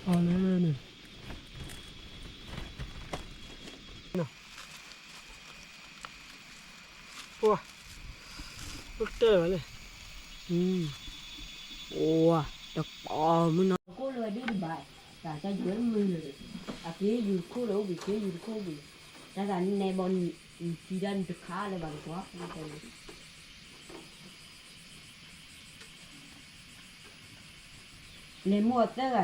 အလဲၣ်န့ၣ်, ပှၤ, ပတဲဘၣ်လဲၣ်, တပီမုၢ်နီၤ ကိၣ်လၢဝဲဒၣ်တဘၣ်, တၢ်တၢ်ယွၤမုၢ်လၢာ်, အက့ၤယူၤတခိၣ်လၢအိၣ်ဘှံး က့ၤယူၤတခိၣ်ဘှံး, တၢ်သးနံၣ်နဲဘီနံၤ နထံဒၣ်နတခါလၢၤဘၣ်တကွၢ်, လဲၤမိၢ်အသၢဂၤ,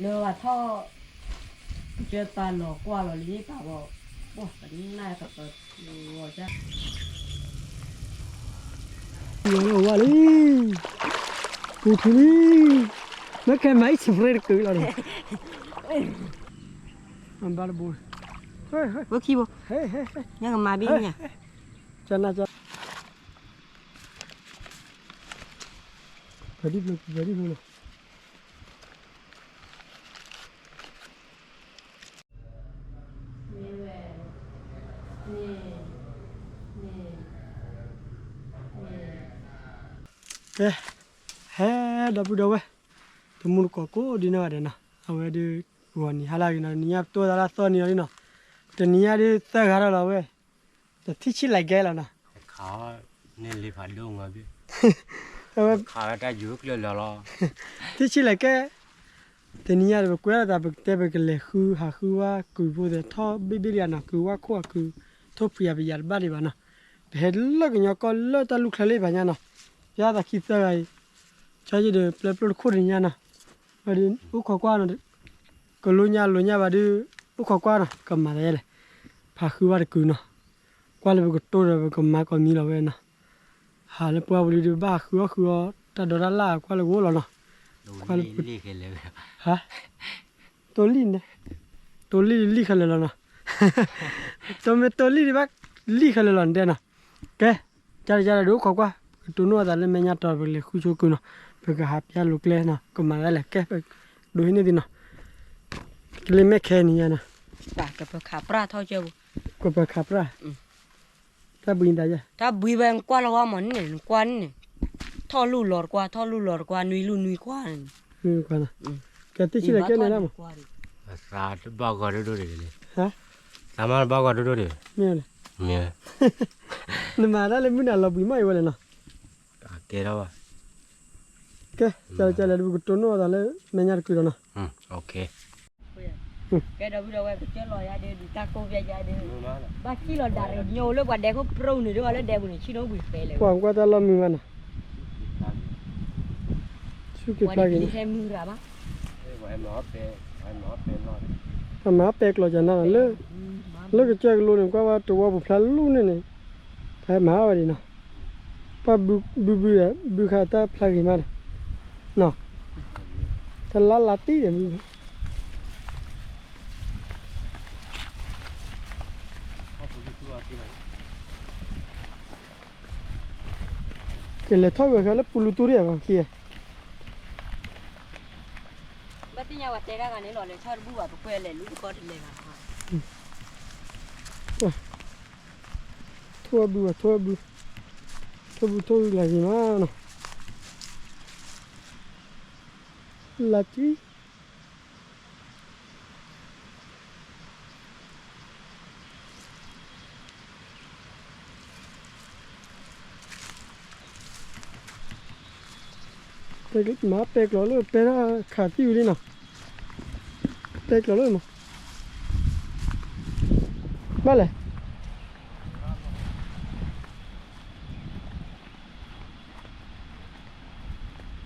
လၢအထီၣ်, ကပာ်လီၤကွၢ်လီၤလံပာ်ဘီ, ပှၤပနၢ်ကပၢၤ, ဝါလံ, ပူၤထူလံ, မ့ၢ်ခဲမၤအံၤ spray တကုာ်လီၤန့ၣ်, ဘၣ်တဘိ, ဝဲခံဘိ, ညါကမၤဘံညါ, ကနၣ်က, ပဒံဖျိ ပဒံဖျိလီၤ. ကဲ, ဟဲ, ဒီပုၢ်ဒီဝဲၢ်, တမူတကိးကိးဒ်နီၢ်ဂၤဒဲးနီၤ, အဝဲဒုး, ဂီၤနံၤဟါလၢအဂ့ၤနီၤ တနံၤညါပတိၢ်သးလၢအသီနံၤအီၤလံနီၤ, တနံၤညါဒုးသၢဂၤထီၣ်လီၤဝဲ, တထံၣ်ဆံၣ်လဲၤကဲလီၤနီၤ, ခးန့ၢ်လံဖးဒိၣ်ငါဘ့ၣ်, ခးဝဲတၢ်ယူၤကျၢၢ်လီၤလီၤ, ထံၣ်ဆံၣ်လဲၤကဲ တနံၤညါဒီး ပကွဲးလီၤသး ပကတဲ ပကလဲၤဃုဟးဃုဝါကုာ်ဖိသ့ၣ်ထီၣ်ဘ့ၣ်ဘ့ၣ်လံနီၤ, ကုာ်ဝါခိၣ်အကုာ်, ထိၣ်ဖှံးအပယးတဘၣ်ဒံးဘၣ်နီၤ, ပဟဲလၢကညီကီၢ်လၢတၢ်လူၢ်ချၢလၢပှၤညါနီၤ, ပျဲသးခံသၢဂၤအံၤ, ကၠီယ့ၣ်ဒီး ပျဲပျိၢ်တခိၣ်တနံၤညါနီၤ, ဝဲဒုး အိၣ်ခိးကွၢ်နီၤ, ကလိညါလိညါဘၣ်ဒုး, အိၣ်ခိးကွၢ်နီၤ ကမၤသးယဲလဲၣ်, ဖးဃုဝါတကုာ်နီၤ, ကွၢ်လၢပကတိၢ်ဒီး ပကမၤကိးမံၤလီၤဝဲနီၤ ဟးလၢပှၢ်ပူၤလံဒီး ဘၣ်ဃုအီၣ်ဃုအီ တၢ်ဒိးတၢ်လၣ်ကွၢ်လၢကအိၣ်လီၤနီၤ, ကွၢ်လၢ, တိၢ်လံၣ်န့ၣ်, တိၢ်လံၣ်လံၣ်ခဲလၢာ်လီၤနီၤ, တိၢ်မ့ၢ်တိၢ်လံၣ်ဒံးဘၣ်, လံၣ်ခဲလၢာ်လီၤနတဲနီၤ, ကဲ, ကၢ်တကၢ်ဒီး အိၣ်ခိးကွၢ်, ပကတိၢ်နီၣ်အသးလၢမဲာ်ညါတီၤ ပကလဲၤဃုဆိကုာ်နီၤ, ပကဟးပျဲလိာ်ကျဲနီၤ ကမၤဒ်လဲၣ် ကဲ, ဒိးဟံးန့ၢ်သုနီၤ, ကလ့မဲာ်ခဲနံၤညါနီၤ, ကပၢၤခးပြၢ်ထီၣ်ကၢပူၤ, ကပၢၤခးပြၢ် တၢ်ဘှံးသးယဲ, တၢ်ဘှံးဝဲနကွၢ်လီၤဝါမးန့ၣ် နကွၢ်န့ၣ်, ထီၣ်လူၢ်လီၤတကွၢ် ထီၣ်လူၢ်လီၤတကွၢ် နွံလူၢ်နွံကွၢ်န့ၣ်, နွံကွၢ်နီၤ, ကဲသ့ၣ်ဆံၣ်လဲၤကဲန့ၣ်လၢမး, သးဘၣ်ဂီၤဒိၣ်ဒိၣ်တဂ့ၤလံ, သးမ့ၢ်ဘၣ်ဂီၤဒိၣ်ဒိၣ်တဂ့ၤ, မ့ၢ်, နမၤတၢ်လၢမုၢ်နၤလီၤဘှံးမးအံၤဝဲလဲၣ်နီၤ, ကဲထီၣ်ဘၣ် ကဲ, ကၢ်လဲၣ်ကၢ်လဲၣ် ပကတိၢ်နီၣ်အသးလၢမဲာ်ညါတကုာ်ဒီးနီၤ, ကဲဒီပုၢ်ဒီဝဲၢ် ကစၢၢ်လီၤယၤဒီး ဒုးတၢ်ကိးပျဲယၤဒီး, ဘၣ်စံၣ်လီၤဒၣ်ရ့ၣ် ညီအိၣ်လၢပှၤဒဲခိၣ်ပြူၣ်န့ၣ် ဒ်ဝဲလၢဒဲပူၤန့ၣ် ဆ့ၣ်နီၤဝံၤဖဲလဲၣ်, ပှၤကွၢ်တၢ်လီၢ်မုာ်မးနီၤ, ဆူက့ၤဖျါက့ၤ, ဟဲမုာ်ရၤဘၣ်, ပမၤပဲကျိးကနၣ်, လၢကစၢၢ်ကလိန့ၣ် ကွၢ်ဝဲတဝီပူၤဖျါလူၢ်န့ၣ်န့ၣ်, ပဟဲမၤဝဲဒံးနီၤ, ပှၤဘုဘု, ဘုခါတၢ်ဖျါဂ့ၤမးဒီး, နီၤ, တလါလါတံၢ်ဒီး ကလဲၤထီၣ်ဝဲခဲလၢပူၤလူတူၢ်ရံၣ်အဂီၢ်ခံ, ဘၣ်သ့ၣ်ညါဝဲတဲတၢ်ဂၤန့ၣ်လီၤ လဲၤထီၣ်တဘူၣ်ဘၣ် ပကွဲလဲၤလူတကီတလဲၤဘၣ်, ထိၣ်အဘုဘၣ် ထိၣ်အဘု, ထိၣ်ဘုထိၣ်ဘုလၢဂ့ၤမးနီၤ, လါတံၢ် မၤပဲကျိးလၢပဲတၢ်ခးသံဝံၤလံနီၤ, ပဲကျိးလၢမး, ဘၣ်လဲၣ်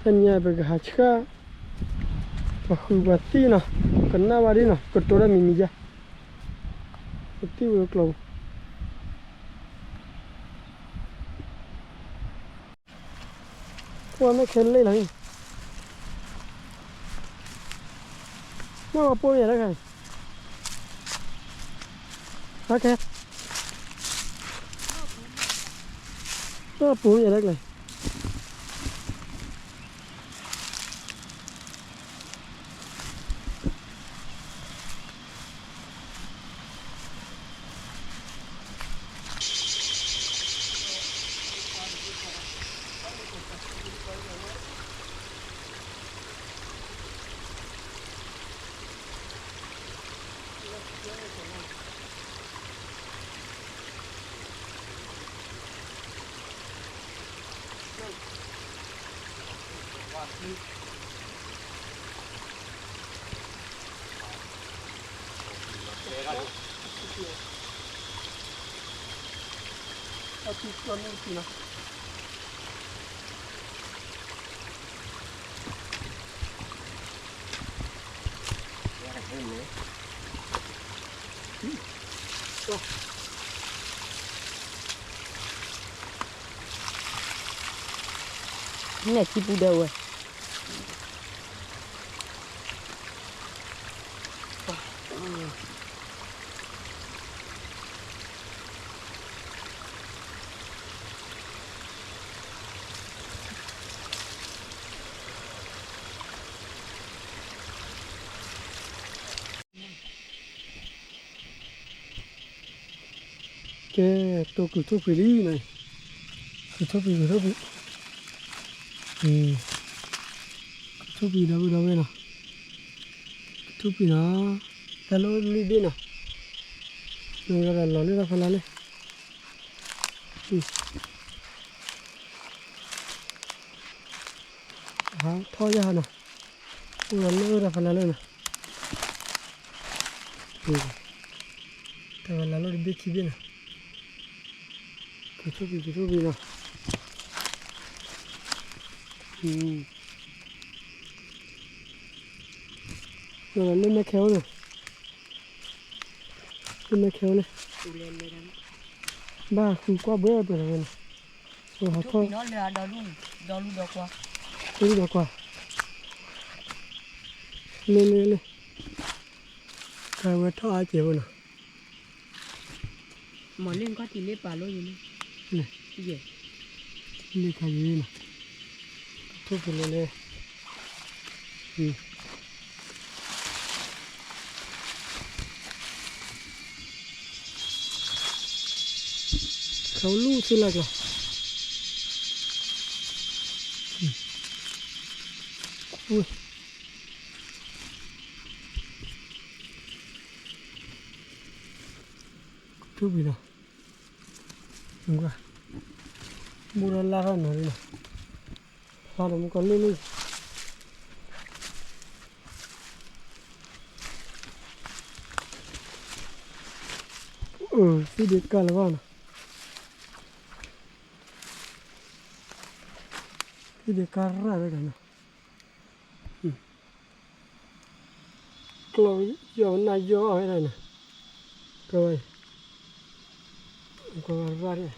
တနံၤအံၤ ပကဟးဆှၣ်, ပှၤဃုပှၤသံနီၤ, ကနၣ်ဝဲဒ်နီၤ, ကတိၤတၢ်မံၤမံၤယါ, ပသံဝဲကျိာ်ပူၤ, ကွၢ်မ့ၢ်ခဲလၢာ်လီၤ, မ့ၢ်ဝဲပိာ်မ့ၢ်တခါ, ဟဲကဲ, မ့ၢ်ဝဲပိာ်မ့ၢ်တခါ, နဲၣ်ထံပူၤဒီး ဝဲ ကဲ, တိၢ်ကုၢ်ထိၣ်ဖှံးလံနီၤ, ကုၢ်ထိၣ်ဖှံး ကုၢ်ထိၣ်ဖှံး, ကုၢ်ထိၣ်ဖှံးဒီပုၢ်ဒီဝဲၢ်နီၤ, ကုၢ်ထိၣ်ဖှံးနီၤ, တၢ်လၢအိၣ်လံဘ့ၣ်နီၤ, နဝဲဒၣ်လီၤလၢတၢ်ဖီလာ်လၢ ဟးထီၣ်ယၤနီၤ, အိၣ်ဒီးလၢတၢ်ဖီလာ်လၢနီၤ, တၢ်ဖီလာ်လၢတဘ့ၣ်ခံဘ့ၣ်နီၤ, ကုၢ်ထိၣ်ဖှံး ကုၢ်ထိၣ်ဖှံးနီၤ, လၢမဲာ်ခဲအိၣ်နီၤ, လၢမဲာ်ခဲအိၣ်န့ၣ်, ဘၣ်ဃုကွၢ်ဘှဲဘှဲလီၤဝဲနီၤ, ဟးထီၣ်, ဒီလူဒီကွၢ်, လၢလၢလၢ, ကဝဲထီၣ်အါကဲးဖိနီၤ, မၤလၢကီၢ်ထံးလၢပာ်လိၣ်ယၤန့ၣ်, လၢခါယၤနီၤ, ထိၣ်ဖှံးလၢလၢ, ခဝဲလူၢ်သ့လၢကျါ, ထိၣ်ဖှံးနီၤ, ဘိၣ်ဒီးလါထီၣ်နီၤလံနီၤ, ဖျါဒီးမူကီၢ်လၢလၢ, သ့ၣ်ဒ့ကါလၢၤဘၣ်နီၤ, သ့ၣ်ဒ့ကါရၣ်ဝဲဒၣ်နီၤ, ကျီၢ်ယီၤနၢ်ယီၢ်ဝဲဒၣ်နီၤ, ကဝဲ, ကဝဲရၣ်ဒၣ်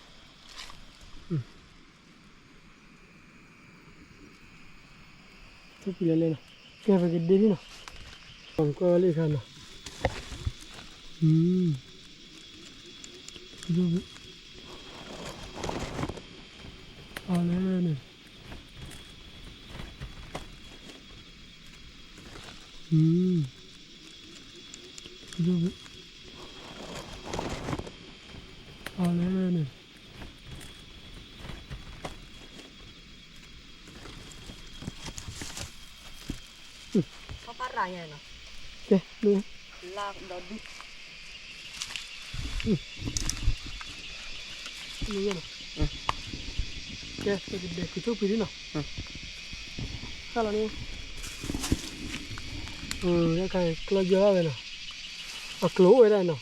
ထိၣ်ဖှံးလၢလၢနီၤ, ကဲပကဒ့ဒ်နီၤ, ကွၢ်လၢခါနီၤ, အီၤလၢန့ၣ်, အီၤလၢန့ၣ် ကဲ, လၢဒီဒူၣ်, ကဲ, ပကဒဲးကုၢ်ထိၣ်ဖှံးလံနီၤ, ဟါလီၤန့ၣ်, တၢ်ခါကျီၢ်ယီၤဝဲနီၤ, အကျိၤအိၣ်ဝဲဒၣ်နီၤ,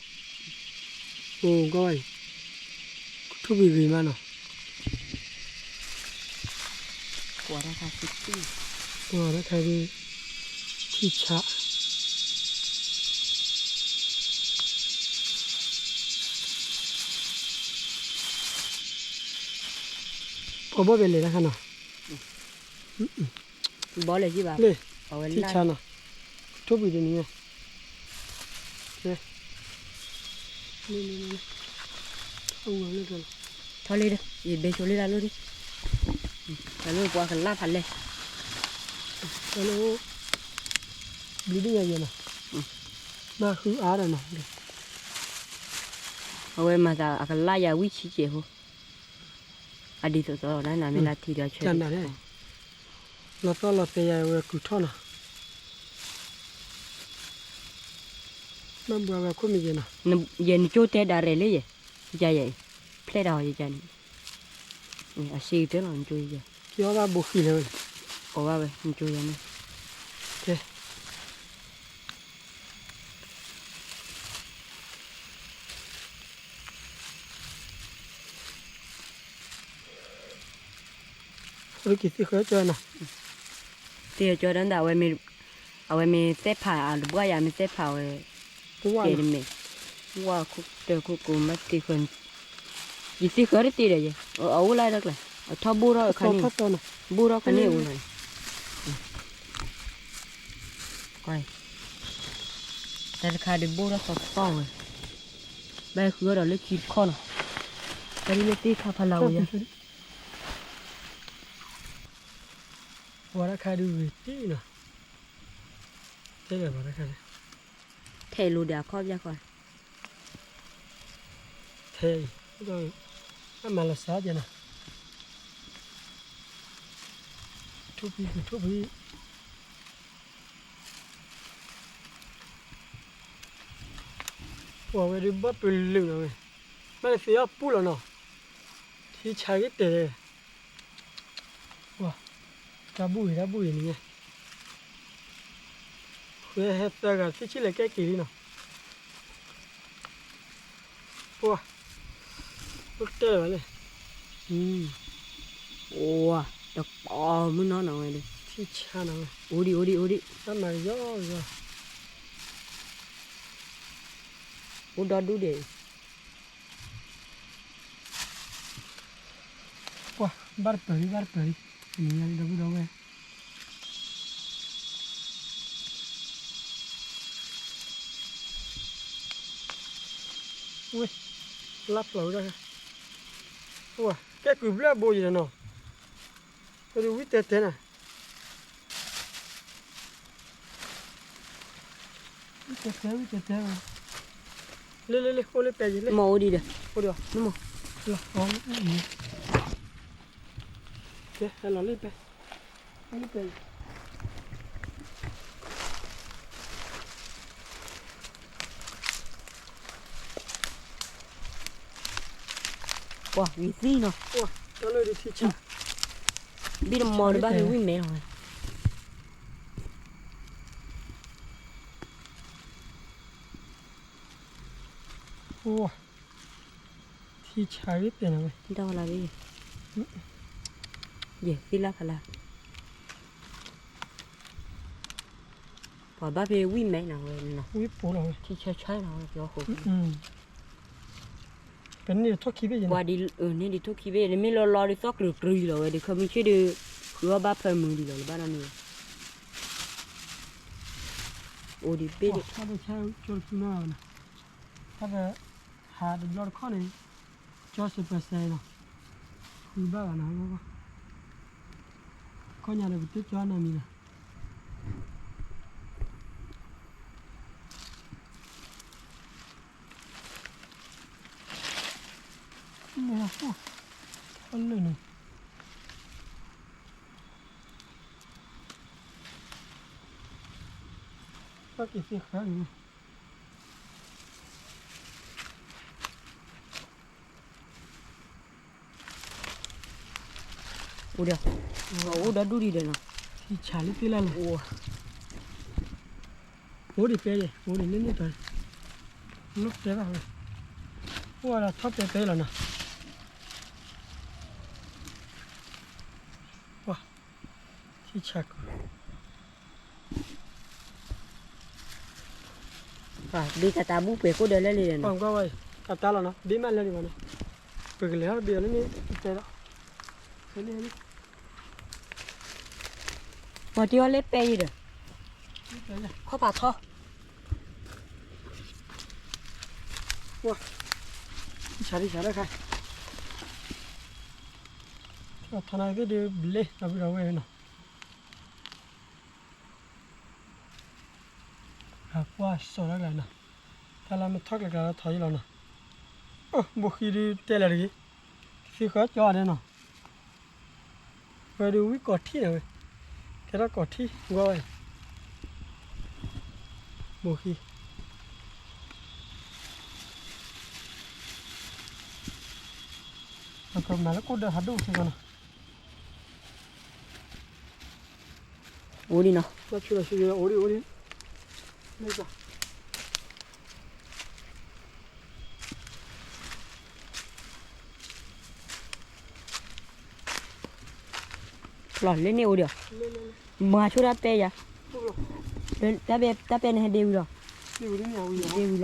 အိၣ်ကီၢ်ဝဲအံၤ, ထိၣ်ဖှံးဂ့ၤမးနီၤ, ကွၢ်တၢ်ခါဒ်, ကွၢ်တၢ်ခါဒ်, ထံၣ်ဆး ပှၤဘီၣ်ဘဲလဲၤတၢ်ခါနီၤ, ဘီၣ်လဲၤကံဘၣ်, လၢ, အဝဲလၢ်, ထံၣ်ဆးနီၤ, ထိၣ်ဖှံးတနံၤညါ, ကဲ, ထီၣ်လံဒီး, ယဘဲဆိလၢတၢ်လီၢ်ဒံး, တၢ်လီၢ်ပှၤကလၢ်ဖးလဲၢ်, တၢ်လီၢ်, ဘျုးဒိၣ်ညါယဲနီၤ, ဘၣ်ဃုအါဒီးနီၤ, အဝဲမၤသးအကလၢ်ယၤဝံၣ်ဆံးကဲးဖိ, အဒ်သိးသိးနၤမ့ၢ်လၢထံဒီးဆၢ, လီၤသီၣ်လီၤသဲယၤဝဲကုၢ်ထီၣ်နီၤ, ဘၣ်ဘှါဝဲခိၣ်မံၤယဲနီၤ, ယဲနကၠိတဲဒၣ်ရဲၣ်လၢယဲ, ယယဲအံၤ, ဖျဲၣ်ဒၣ်အီၤယယဲန့ၣ်, အစ့ကတၢၢ်လီၤနကၠိယဲ, ကဲအီၣ်ဘၣ်ဘိဃံလၢၤဝဲန့ၣ်, ပိာ်ဘၣ်ဝဲ နကၠိယၤန့ၣ်, ကဲ သ့ၣ်ဃၢကၠီနီၤ, သ့ၣ်ဃၢကၠီဒၣ် အဝဲမ့ၢ်သဲဖး အတဘှါယၤမ့ၢ်သဲဖးဝဲ, ကဲတမ့ၢ်, ဝါခိၣ်တၢ်ခိၣ်ကိးမးသ့ၣ်ဃၢ, ယသ့ၣ်ဃၢတသ့ဒီးယဲ, အအိၣ်လၢတကျါ, အထီဘိၣ်ထီၣ်အခါန့ၣ်, ဘိၣ်ထီၣ်ခါန့ၣ်အိၣ်လီၤ, တၢ်တခါဒုးဘိၣ်ထီၣ်သီသီဝဲ, ဘၣ်ဃုအီၣ်ဒီးလၢခံတခီနီၤ, တၢ်ဒ်လၢသ့ၣ်ခါဖးလၢ်အိၣ်ယဲ, ပှၤတၢ်ခါဒုးဂ့ၤတံၢ်နီၤ, တဲလၢၤပှၤတၢ်ခါန့ၣ်, ထဲးလိၤဒီးအခီၣ်ပယၢ်ခီ, ထဲးအံၤ, အမၤလီၤစၢ်ကဲနီၤ, ထူၣ်ဖံးထူၣ်ဖံး ပှၤဝဲဒုးဘၣ်ပလုာ်နီၤဝဲ, မ့ၢ်လၢသ့အီၣ်ပူၣ်လီၤနီၤ, ထံဆါဂ့ၤတဲာ်, ပှၤ, တၢ်ဘူၣ်ဂ့ၤတၢ်ဘူၣ်ဂ့ၤန့ၣ်, ဃုဟဲသၢဂၤသ့ၣ်ဆံၣ်လဲၤကဲက့ၤလံနီၤ, ပှၤ, အိၣ်တဲာ်လၢၤဘၣ်လဲၣ်, အိၣ်, တကီမုၢ်နီၢ်နီၤဝဲဒီး, ထံဆါနီၤဝဲ, အိၣ်ဒံး အိၣ်ဒံး အိၣ်ဒံး, တၢ်မၤကယီကယီ အိၣ်ဒီဒူၣ်ဒံး, ပှၤ, ဘၣ်တပၢၤလံ ဘၣ်တပၢၤလံ, တနံၤညါလံဒီပုၢ်ဒီဝဲၢ်, ဝ့ၢ်, လၢဖျိးဝဲဒၣ်, ပှၤ, ကဲကုၢ်ဘျၢဘိယံၤဒီးနီၤ, ပဒုးဝံၣ်တဲတဲနၤ ဝံၣ်တဲတဲ ဝံၣ်တဲတဲ, လ့လ့လ့ အိၣ်လၢပဲယံၤလ့, မ့ၢ်အိၣ်ဒံးဒီး, အိၣ်ဒံး, လီၤ, ကဲ ဟဲလီၤလၢပဲ, အိၣ်လၢပဲယံၤ ပှၤဝံၤသံနီၤ, တၢ်လၢဒုးထံဆါ, ဘံၣ်တမီၤတဘၣ်ဖဲဝံၣ်မဲလီၤဝဲ, ပှၤ, ထံဆါဂ့ၤတဲာ်နီၤဝဲ, ဒ်, ယဲၢ်သံလၢဖးလၢ် ပှၤဘၣ်ဖဲဝံၣ်မဲနီၤဝဲနီၤ, ဝံၣ်ပိလီၤဝဲ ထံဆါဆါနီၤဝဲ ပှၤဃိ, ပန့ၢ်ထီၣ်ခံဘ့ၣ်ယဲ, ပှၤဒ်န့ၣ်ဒ်ထိၣ်ခံဘ့ၣ် နမ့ၢ်လီၤလီၤဒ်သီၣ်ကြူးကြူးလီၤဝဲ ဒ်ခီမ့ၢ်ဆ့ၣ်ဒီး, ဃုအီၣ်ဘၣ်ဖၢမုၢ်ဒံးလီၤ လၢဘၣ်နီတမံၤ, အိၣ်ဒံးဘ့ၣ်ဒံး, တၢ်ဒီး ဟးတဘျီတခီၣ်န့ၣ်, ကၠီစပၢၤစဲနီၤ, ဃုဘၣ်ဂၤနီၤ, ခီညါဒီးပတကၠီနီတမံၤနီၤ, မ့ၢ်, အလၢာ်န့ၣ်, ဘၣ်က့ၤသ့ဃၢန့ၣ် အိၣ်ဒီး, အိၣ်ဒီဒူၣ်ဒံးဒီးနီၤ, ထံဆါလၢသ့လၢ်လီၤ, အိၣ်ဒံးပဲယဲ, အိၣ်ဒံးလၢန့ၣ်တၢ်, လၢတဲဘၣ်ဝဲ, အိၣ်ဒီးထီၣ်ပဲပဲလီၤနီၤ, ပှၤ, ထံဆါကီး ဘ့တၢ်တၢ်ဘူၣ်ပှဲၤကိၣ်ဒီးလၢလံဒီးနီၤ, တၢ်တၢ်လီၤနီၤ ဘ့မးလၢလံဘၣ်နီၤ, ပကလဲၤဟီၣ်တဘ့ၣ်အီၤလၢန့ၣ် တဲဒီး, ပှၤတ့အီၤလၢပဲယံၤဒီး, ခီၣ်ဖးထီ, ပှၤ, ဆါဒံးဆါလၢခါ, ထီၣ်နၤသ့ၣ်ဒုးဘျ့ ဒီပုၢ်ဒီဝဲၢ်နီၤ အကွၢ်စီၤလၢကျါနီၤ, တၢ်လၢမ့ၢ်ထီၣ်ကျဲကျါလၢထီယံလီၤနီၤ, အိၣ်ဘိဃံဒုးတဲလၢာ်တဂ့ၤ, သ့ဃၢကၠီဒဲးနီၤ, ဝဲဒုးဝံၣ်ကီၤထံၣ်န့ၣ်ဝဲ, ကဲထီၣ်ကီၤထံၣ်ဝဲဝဲ, ဘိဃံ ပကမၤလၢကိၣ်ဒၢဟးဒိၣ်စ့ၢ်ကီးနီၤ. အိၣ်ဒံးနီၤ, လီၤလၢန့ၣ်အိၣ်ဒံး, မၤဆိတၢ်ပဲယၤ, တၢ်ပဲ တၢ်ပဲန့ၣ်ဟဲဒ့ဝံၤလီၤ, ဒ့ဝံၤလၢ,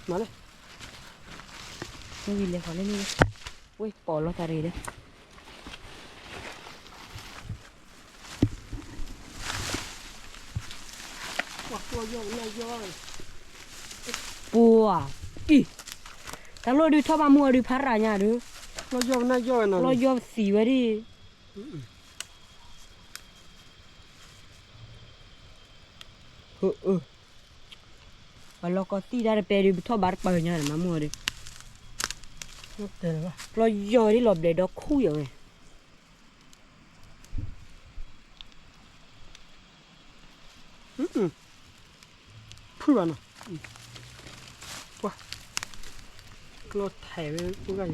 မၤလၢ, ဝံၤလဲၤခီလၢန့ၣ်, ဝ့ၢ်ပိာ်လီၤတၢ်ရ့ဒီး ပှၤ, အံၤ, တၢ်လိၣ်ဒုးထီၣ်ဘၣ်မူအီၤဒုးဖးရၤညါဒုး, လီၤယီၢ်ပနၢ်ယီၢ်ဝဲနီၤ, လီၤယီၢ်ပသံဝဲဒၣ်, ပှၤလီၢ်ကီၢ်သံၣ်တၢ်တပဲဒုး ပထီၣ်ဘၣ်တပၤညါန့ၣ် မၤမူအီၤဒုး, လီၤယီၢ်ဝဲဒၣ်လီၤဘျဲးဒီခူၣ်ယီၤဝဲ ဖုၣ်ဘၣ်နီၤ, ပှၤ, ကျီၢ်ထဲးဝဲအိၣ်ဂၤယံၤ,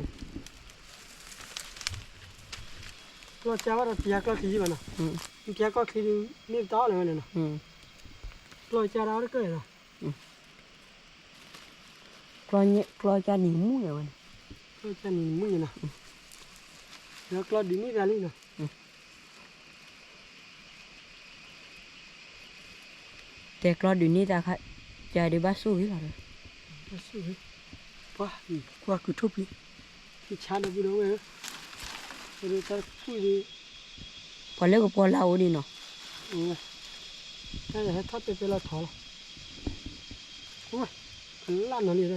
ကျီၢ်ကၢ်ဘၣ်ဒီးပယါကျီၢ်ချံယံၤဘၣ်နီၤ, ပယါကျီၢ်ချံဒုး မ့ၢ်ပတၢ်အီၣ်လၢၤဝဲန့ၣ်နီၤ, ကျီၢ်ကၢ်ဒၣ်အီၣ်တကၢၢ်လီၤ, ကျီၢ်ကၢ်နံၤမူန့ၣ်ဝဲန့ၣ်, ကျီၢ်ကၢ်နံၤမူန့ၣ်နီၤ, ဒီးကျီၢ်ဒုးန့ၢ်သးလံနီၤ တဲကျီၢ်ဒုးန့ၢ်တၢ်ခါ, ကၢ်ဒုးဘၣ်ဆူၣ်ဂ့ၤလီၤ, ဘၣ်ဆူၣ်ဂ့ၤ, ပှၤ, ကွၢ်ကုၤထူၣ်ဖံး, ဖံးဆါဒီးပုၢ်ဒီးဝဲၢ်, တၢ်တဖုၣ်ဒုး, ပှၤလၢကပီၤလၢအိၣ်ဒံးနီၤ, တၢ်ဟဲထီၣ်တဲတဲလီၤထီလီၤ, လၢနီၤလံနီၤ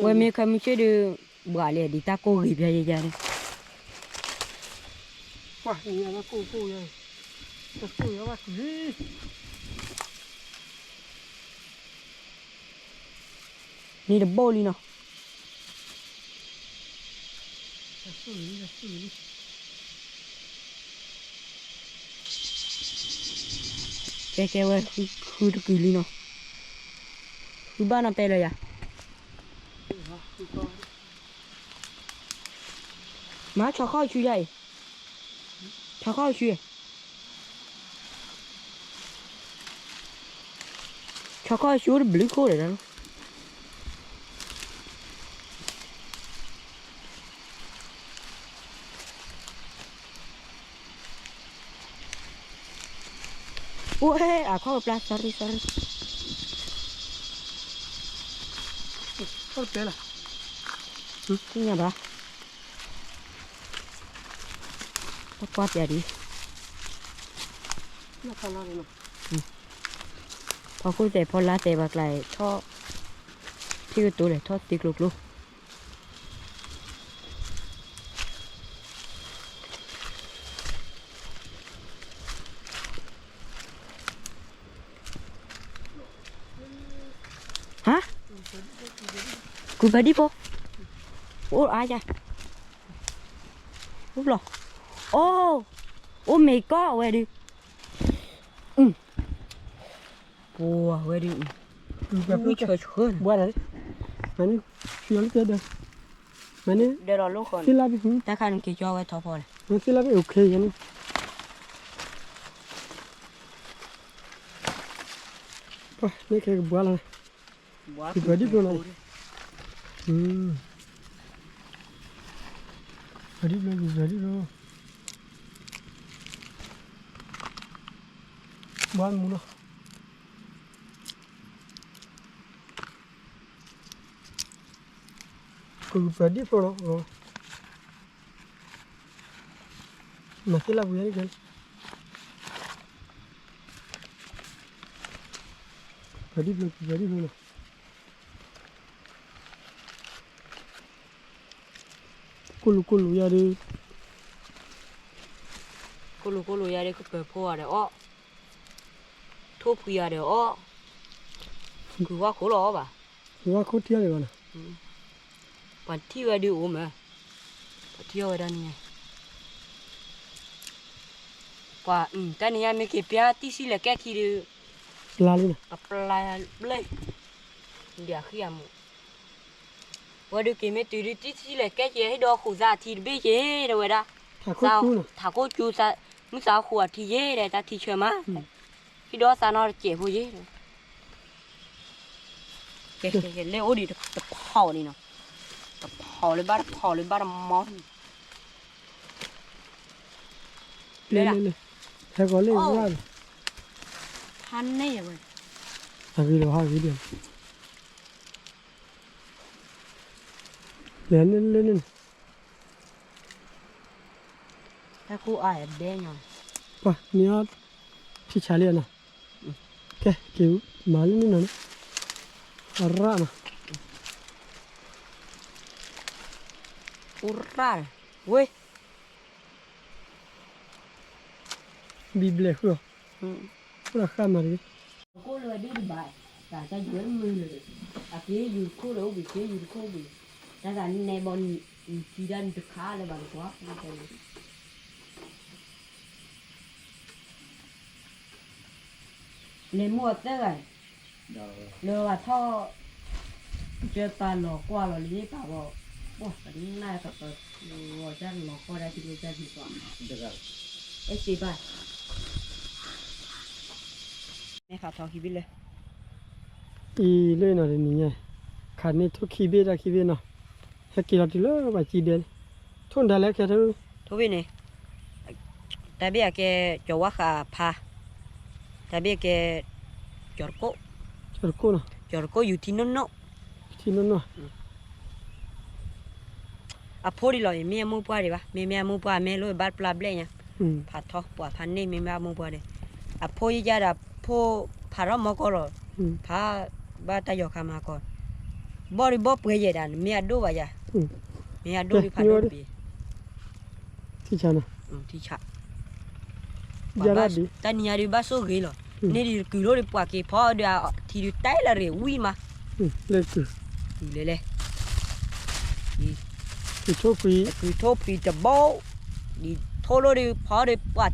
ဝဲမ့ၢ်ခဲမုၢ်ဆ့ၣ်ဒီး ဘှးလံ ဒ်တၢ်ကိၢ်ဂ့ၤဖဲယဲယဲန့ၣ်, န့ၣ်တဘိလံနီၤ ကဲကဲဝဲ ဃုတကုာ်လံနီၤ, ဃုဘၣ်နီၤ ပဲလၢယၤ, မၤဆီခီၣ်ဆူယၤအံၤ, ဆီခီၣ်ဆူ, ဆီခီၣ်ဆူတဘျုးခိၣ်ဒီး အိၣ်ဟဲအခိၣ်ပျၢ် sorry sorry, ခီၣ်တပဲလီၤ, သ့ၣ်ညါဘၣ်, ကွၢ်ပျၢ်ဒံး, ဖီခိၣ်သဲးဖီလာ်သဲးဘၣ်ကျါ ထီၣ်, ထံကတိၤလဲၣ် ထီၣ်သ့ကျိကျိ ဟါ, ကုၤပၤဒံၣ်ဖိ, အိၣ်အါယၤ, အိၣ်ဘျီ, အိၣ်, အိၣ်မ့ၤကီၢ်ဝဲဒုး, ပှၤဝဲဒုး, ဝံၤဆၢဆၢ, ဘှါဒၣ်, မ့ၢ်, ဆူလီၤလၢတဲဒီး, မ့ၢ်န့ၣ်, ဒဲးလီၤလိၣ်ဃီ, သ့ၣ်လၢဘ့ၣ်, တၢ်ခါနက့ၤကၠီဝဲထီဖီလဲၣ်, သ့ၣ်လၢဘ့ၣ် okay ယၤန့ၣ် ပှၤ မ့ၢ်ခဲကဘှါလီၤ, ကဘှါဒံၣ်ဖျိလီၤ, ကဘှါဒံၣ်ဖျိ ကဘှါဒံၣ်ဖျိ, ဘှါမူလီၤ, ကဘှါဒံၣ်ဖျိလီၤ, မၤသ့လၢပူၤယၤန့ၣ်, ကဘှါဒံၣ်ဖျိ ကဘှါဒံၣ်ဖျိလီၤ, ကိၢ်လူၤကိၢ်လူၤယၤဒီး, ကိၢ်လူၤကိၢ်လူၤယၤဒီး ကပၢၤဖိဂၤဒီးအီၣ်, ထိၣ်ဖှံဂၤဒီးအီၣ်, ဂုၤဝါခိၣ်လီၤအီၣ်ဘၣ်, ဂုၤဝါခိၣ်ထံအီၣ်ဒံးဘၣ်နီၤ, ပှၤထံၣ်ဝဲဒုးအိၣ်မး, ပှၤထံၣ်အီၣ်ဝဲဒၣ်န့ၣ်, ပှၤ, တၢ်နံၤညါမ့ၢ်က့ၤပျၢ်တံၢ်ဆံးလဲၣ်ကဲခံဒုး, ပျၢ်လံနီၤ, ပျၢ်ဘျဲၣ်, ဒံးအဃံအမူး ဝဲဒုးက့ၤမ့ၢ်တုၤဒုးတံထံလဲၣ် ကဲက့ၤဟ့ၣ်ဒီးဃုာ်သးအထံတဘ့ၣ်က့ၤ တဲဝဲဒၣ်, ထးခိၣ်ကၠူ မုၢ်သးအိၣ်ဃုာ်အထံယ့ၣ်ဒီး တၢ်ထံဆၢမး, ဟ့ၣ်ဒီးသးနီတစဲးဖိယ့ၣ်, ကဲကဲကဲ လဲၤအိၣ်ဒံးတဖီၣ်န့ၣ်နီၤ, တဖီၣ်လၢၤဘၣ်တဖီၣ်လၢၤဘၣ်တမီၢ်န့ၣ်, လဲၤလၢ, ဟဲကီးလၢ, ဖးန့ၢ်ဝဲ, ဟးဂ့ၤလီၤဟးဂ့ၤဒီး လဲၤန့ၣ်လၢန့ၣ်, တၢ်ကိၢ်အါဒဲညါ, ပှၤန့ၣ်အီၤ, ထံဆးလံနီၤ, ကဲက့ၤမၤလၢန့ၣ်နီၤ, အရၣ်နီၤ, အိၣ်ရၣ်, ဝ့ၢ် ဘံဘျဲၣ်ဃုာ်အီၤ, အိၣ်ဒီးဃၣ်မၤတဂ့ၤ, ကိၢ်လၢဝဲဒၣ်တဘၣ်, တၢ်တၢ်ယွၤမုၢ်လၢာ်, အက့ယူၤတခိၣ်လၢအိၣ်ဘှံး က့ယူၤတခိၣ်ဘှံး, တၢ်သးနဲဘီနံၤထံဒၣ်နတခါလၢၤဘၣ်တကွၢ်, လဲၤမိၢ်အသၢဂၤ, လၢဂၤထီၣ်, ကၢပာ်လီၤကွၢ်လီၤလံပာ်ဘီ, ပှၤပနၢ်တပၢၤ, ဂီၤကၢ်လီၤကွၢ်ဒၣ်ထံလၢကၢ်ထံကွၢ်, အဲၣ်စ့ဘၣ်, မ့ၢ်ဖးထီခံဘ့ၣ်လၢ အံၤလၢနီၤတနံၤညါ, ခးန့ၢ်ထိၣ်ခံဘ့ၣ်တၢ်ခံဘ့ၣ်နီၤ, ဟဲက့ၤလီၤတုၤလၢပှၤကံဒဲန့ၣ်, ထိၣ်နတၢ်လဲၤခဲထၢၣ်, ထိၣ်ဘ့ၣ်န့ၣ်, တၢ်ဘ့ၣ်အကဲ, ကၠီၤဝါဃးဖါ, တၢ်ဘ့ၣ်အကဲ, ကၠီၤတကိၣ်, ကၠီၤတကိၣ်နီၤ, ကၠီၤတကိၣ်ယူၤထံနီၢ်နီၢ်, ထံနီၢ်နီၢ် အဖိဒံးလီၤအံၤ မ့ၢ်အမိၢ်ပှၢ်ဒံးဘၣ်, မ့မ့ၢ်အမိၢ်ပှၢ်မ့ၢ်လိၣ်ဘၣ်ပျၢ်ဘျဲၣ်ညါ, ဖးထီပှၤဖးန့ၢ်မ့မ့ၢ်အမိၢ်ပှၢ်ဒံး, အဖိယဲယါဒီးဖိဖးထီၣ်မီၢ်ကီၢ်လီၤ, ဖးဘၣ်တၢ်ယီၤခါမၤကီၢ်, ဘီၣ်ဒံးဘီၣ်ပှဲၤယဲၢ်ဒၣ် မ့ၢ်အဒိၣ်ဘၣ်ယၤ, မ့ၢ်အဒိၣ်ဒံးဖးဒိၣ်ပ့ၤ ထံဆးနီၤ, ထံဆး, တၢ်နံၤညါဒုးဘၣ်ဆိၣ်ဂ့ၤလီၤ, န့ၣ်ဒုးကုၤလိၣ်ဒံးပှၤက့ၤဖီဒုးအထံဒုးတဲလၢရ့ၣ်ဝံၤမး, လဲၤကုၤ, ကုၤလဲၤလဲၤ, ကုၤထိၣ်ဖှံ, ကုၤထိၣ်ဖှံတဘိ, ဒ်ထိၣ်လိၣ်ဒုးဖီဒုးပှၤထံဒုးတဲလၢရ့ၣ်, ပှၤ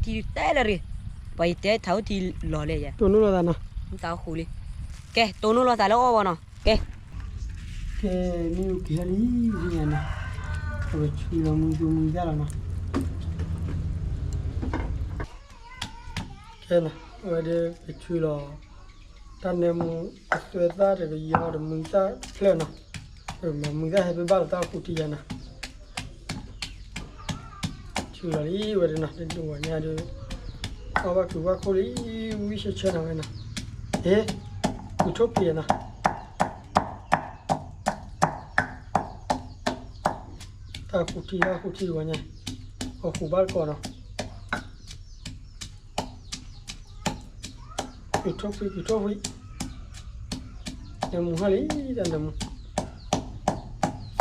ယတဲထးအိၣ်ထံလီၤလဲၤယၤ, တိၢ်နီၣ်လိာ်သးနီၤ, တၢ်အိၣ်ဃုာ်လံ, ကဲ တိၢ်နီၣ်လိာ်သးလၢအီၣ်ဘၣ်နီၤ, ကဲ ကဲ မ့ၢ်အိၣ်က့ၤဟဲလံ, မ့ၢ်နီၤ, ပကဆူလီၤမုၢ်သူမုၢ်သၣ်လီၤနီၤ, ကဲနီၤ, အဝဲဒၣ်ပဆူလီၤ, တၢ်နၢမူအသွဲသၣ်တကယီတမုၢ်သၣ်တဖျၢၣ်နီၤ, မုၢ်သၣ်ဟဲပဘၣ်လီၤတၢ်အိၣ်ဃုာ်ထံယၤနီၤ ဆူလီၤလံဝဲဒၣ်နီၤ, တဒိၣ်ဝဲညါဒုး, အီၣ်ဘၣ်ကုၤဘၣ်ခိၣ်လံ, ဝံၣ်ဆၢဆၢနီၤဝဲနီၤ, ဟ့, ကုၤထိၣ်ဖှံနီၤ, တၢ်ဃုာ်ထံတၢ်ဃုာ်ထံတဝဲညါ, အီၣ်ဃုာ်ဘၣ်တကိးနီၤ ကုၤထိၣ်ဖှံ ကုၤထိၣ်ဖှံ, နၢမူဟါလံ, တၢ်နၢမူ,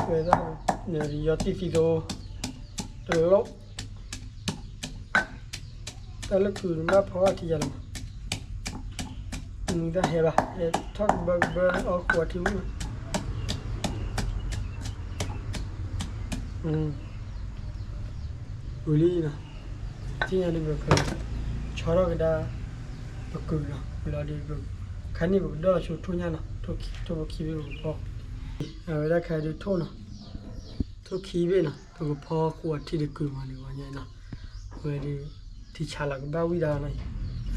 ဝဲဒၣ်, ယီၤတံၢ်သံသိ, တလိၣ်, တၢ်လၢကုၤနဘၣ်ဖီအီၣ်ထံယၤလီၤမး, မုၢ်တၢ်ဟဲဘၣ် ဟဲထီၣ်ကဘၢကဘၢအီၣ်ဃုာ်အီထံမုၢ်, ဝံၤလံနီၤ, ထံၣ်ညါဒုးပက, ဆီထီၣ်ကဒါ, ပကုၤနီၤ, ပလီၤဒုးပ, ခါန့ၣ်ပကဒီၣ်လီၤဆိထိၣ်ညါနီၤ, ထိၣ်ခံဘ့ၣ်ပကဖီ, အဝဲဒၣ်ခါဒုးထိၣ်နီၤ, ထိၣ်ခံဘ့ၣ်နီၤ ပကဖီဃုာ်အီထံတကုၤမးန့ၣ်ဝဲညါနီၤ, အဝဲဒုး, ထံဆးလီၤကဘၣ်ဝံၣ်ဒၣ်နီၤ,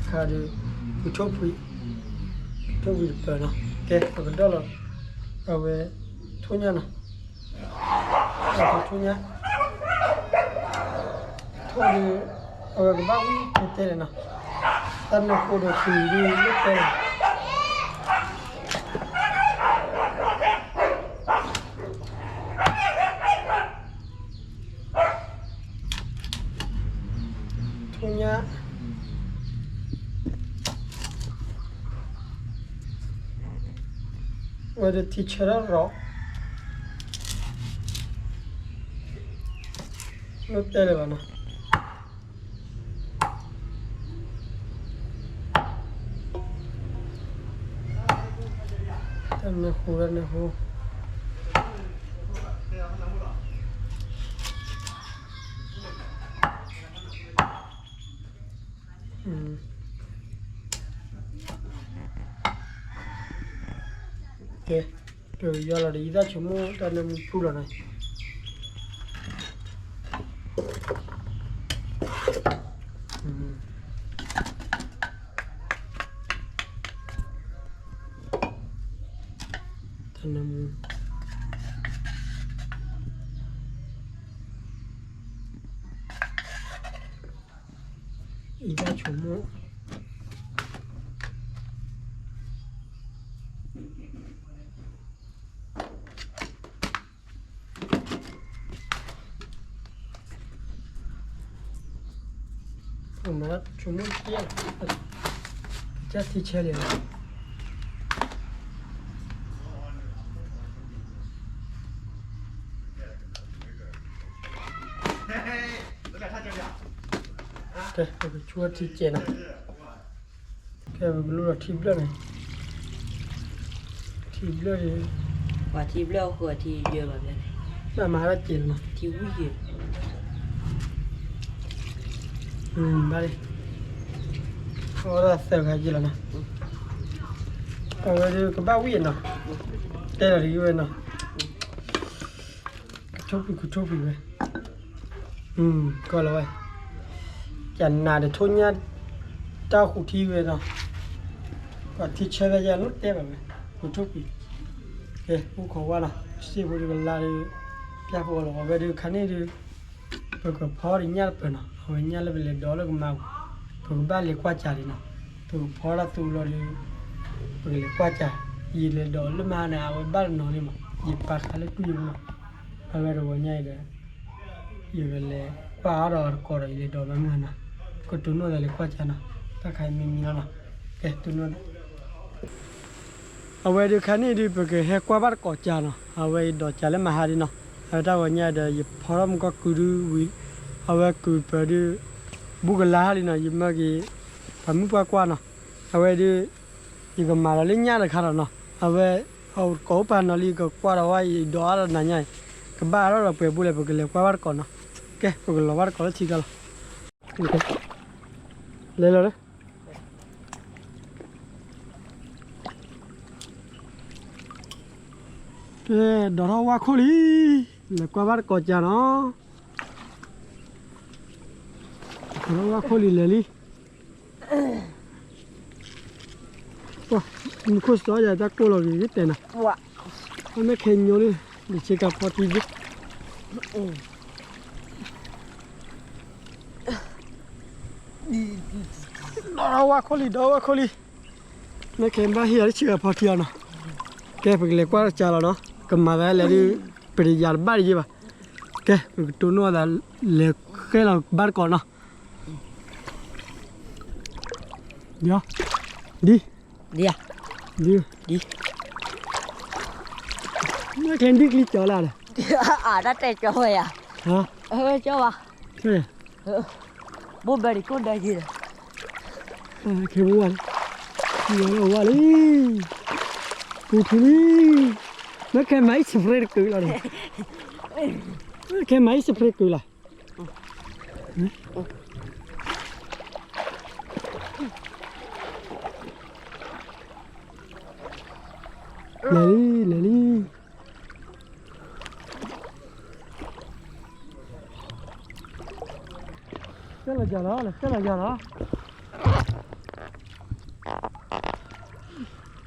ခါဒုး, ကုၤထိၣ်ဖှံ, ထိၣ်ဖှံတပၢၤနီၤ, ကဲ ပကဒီၣ်လီၤ, အဝဲ, ထိၣ်ညါနီၤ ထိၣ်ညါ, ထိၣ်ဒုး, အဝဲကဘၣ်ဝံၣ်တဲတဲလီၤနီၤ, တၢ်နၢဃိဒီးဃုာ်ဒုးလၢတဲလီၤ ထိၣ်ညါ ဝဲဒၣ်ထံဆၢထီၣ်ရီၤ, လၢတဲလၢၤဘၣ်နီၤ, တၢ်နၢဃိတၢ်နၢဃိ ကဲ, ယီၤလီၤဒီး ယသၣ်ဆိကမိၣ်တၢ်နၢမူဖုလီၤနီၤ. တၢ်နၢမူ ယသၣ်ဆိကမိၣ် ဆိကမိၣ် ကထံဆဲးလံနီၤ. ကဲ ပကဆိထံကဲးနီၤ. ကဲ ပကလူလီၤထံဘျၢၣ်န့ၣ်, ထံဘျၢၣ်န့ၣ်, ပှၤထံဘျၢၣ်အဃိထံယဲၢ်ဘၣ်ဘျၢၣ်န့ၣ်, ဘၣ်မၤတၢ်ကဲးလီၤနီၤ, ထံဝံၣ်ယဲၢ်, ဘၣ်လံ, အဝဲဒၣ်သၢဂၤကဲးလီၤနီၤ, အဝဲဒၣ်ကဘၣ်ဝံၣ်နီၤ, တဲလီၤတဂ့ၤဝဲနီၤ. ကထိၣ်ပံၤ ကထိၣ်ပံၤဝဲ, ကီလီၤဝဲ, ကနးဒီးထိၣ်ညၣ် တၢ်ဃူထံဝဲနီၤ, ပှၤထံဆၢဝဲယဲလီၤတဲဘၣ်ဝဲ, ကထိၣ်ပံၤ, ကဲ အိၣ်ခိးဝါနီၤ, စ့ဖိဒုးကလါဒီး, ပျၢ်ဖိလီၤ အဝဲဒုးခါန့ၣ်ဒုး, ပကဖီဒီးညၣ်တပၢၤနီၤ, အဝဲညၣ်လၢပလဲၤဒိးလၢကမါပူၤ, ပကဘၣ်လဲၤကွၢ်ကၢ်ဒံးနီၤ, ပကဖီတၢ်သူလီၤဒီး, ပကလဲၤကွၢ်ကၢ်, ယလဲၤဒိးလၢမါန့ၣ် အဝဲဘၣ်တနီၤလံမး, ယပာ်ခါလၢတွံၢ်မး, အဝဲတဂီၤညါအံၤဒီး ယကလဲၤကွၢ်အါဒီးတကိးဒီး ယလဲၤဒိးမးမုၢ်နီၤ, ကတိၤနီၣ်သးလဲၤကွၢ်ကၢ်နီၤ, တၢ်ခါအံၤမံမံလီၤနီၤ, ကဲတိၤနီၣ်သး, အဝဲဒုးခါန့ၣ်ဒုး ပကဟဲကွၢ်ဘၣ်တကိးကၢ်နီၤ, အဝဲယဒိးကၢ်လၢမဟါဒံးနီၤ, အဝဲတၢ်ဂီၤညါဒီး ယဖီထီၣ်မူကီၢ်ကုဒုဝံၤ, အဝဲကုပၢၤဒုး, ဘူးကလါဟီလံနီၤ, ယမၢက့ၤ, ပှၤမုၣ်ပှၢ်ကွၢ်နီၤ, အဝဲဒုး ယကမၤလီၤလၢညၣ်တခါဒီးနီၤ, အဝဲ, အကိးအိၣ်ပာ်နီၤလံ ကကွၢ်ဒီးဝဲ ယဒိးအါဒီးနၤညါအံၤ, ကဘၣ်အါထီၣ်ဒီးပှဲၤဘိလဲၣ် ပကလဲၤကွၢ်ဘၣ်တကိးနီၤ, ကဲ ပကလီၤဘၣ်တကိးလၢထံကျါလီၤ, လဲၤလီၤလၢ, ကဲ ဒိးထီၣ်ဝါခိၣ်လံ, လဲၤကွၢ်ဘၣ်တကိးကၢ်နီၤ, ဒိးထီၣ်ဝါခိၣ်လံလဲၤလံ ပှၤ, မူခိၣ်စီၤယၤတၢ်ကိၢ်လီၤဂ့ၤဂ့ၤတဲနၤ, အမဲၣ်ခဲညိလံ, ယဆ့ကၤဖီထံယ့ၢ်, ဒီးဝါခိၣ်လံ ဒီးဝါခိၣ်လံ, မဲၣ်ခဲဘၣ်ဟ့ၣ်အီၤလၢဆ့ကၤဖီထံအီၤနီၤ, ကဲပကလဲၤကွၢ်တကၢ်လီၤနီၤ, ကမၤသးလဲၤဒုး, ပတယၤတဘၣ်တယ့ၢ်ဘၣ်, ကဲပကတိၤနီၣ်သး, လဲၤဃဲလီၤဘၣ်တကိးနီၤ ဒ်, ဒ်, ဒ်, ဒ်, မ့ၢ်ကျဲဒ်ကျံကၠီလၢ်ဒီး, အတၢ်တဲကၠီဝဲယၤ, ကၠီဝဲ, ဘိဘဲဒ်ကိၣ်ဒဲယ့ၢ်ဒီး, ခဲဘိဝဲလံ, ဝဲလံ, ပူၤထူလံ, မ့ၢ်ခဲမၤအံၣ်စပရ့တကုာ်လီၤဒီး, မ့ၢ်ခဲမၤအံၣ်စပရ့ကုာ်လီၤ လဲၤလံ လဲၤလံ, ကဲလီၤယၤလီၤ ကဲလီၤယၤလီၤ,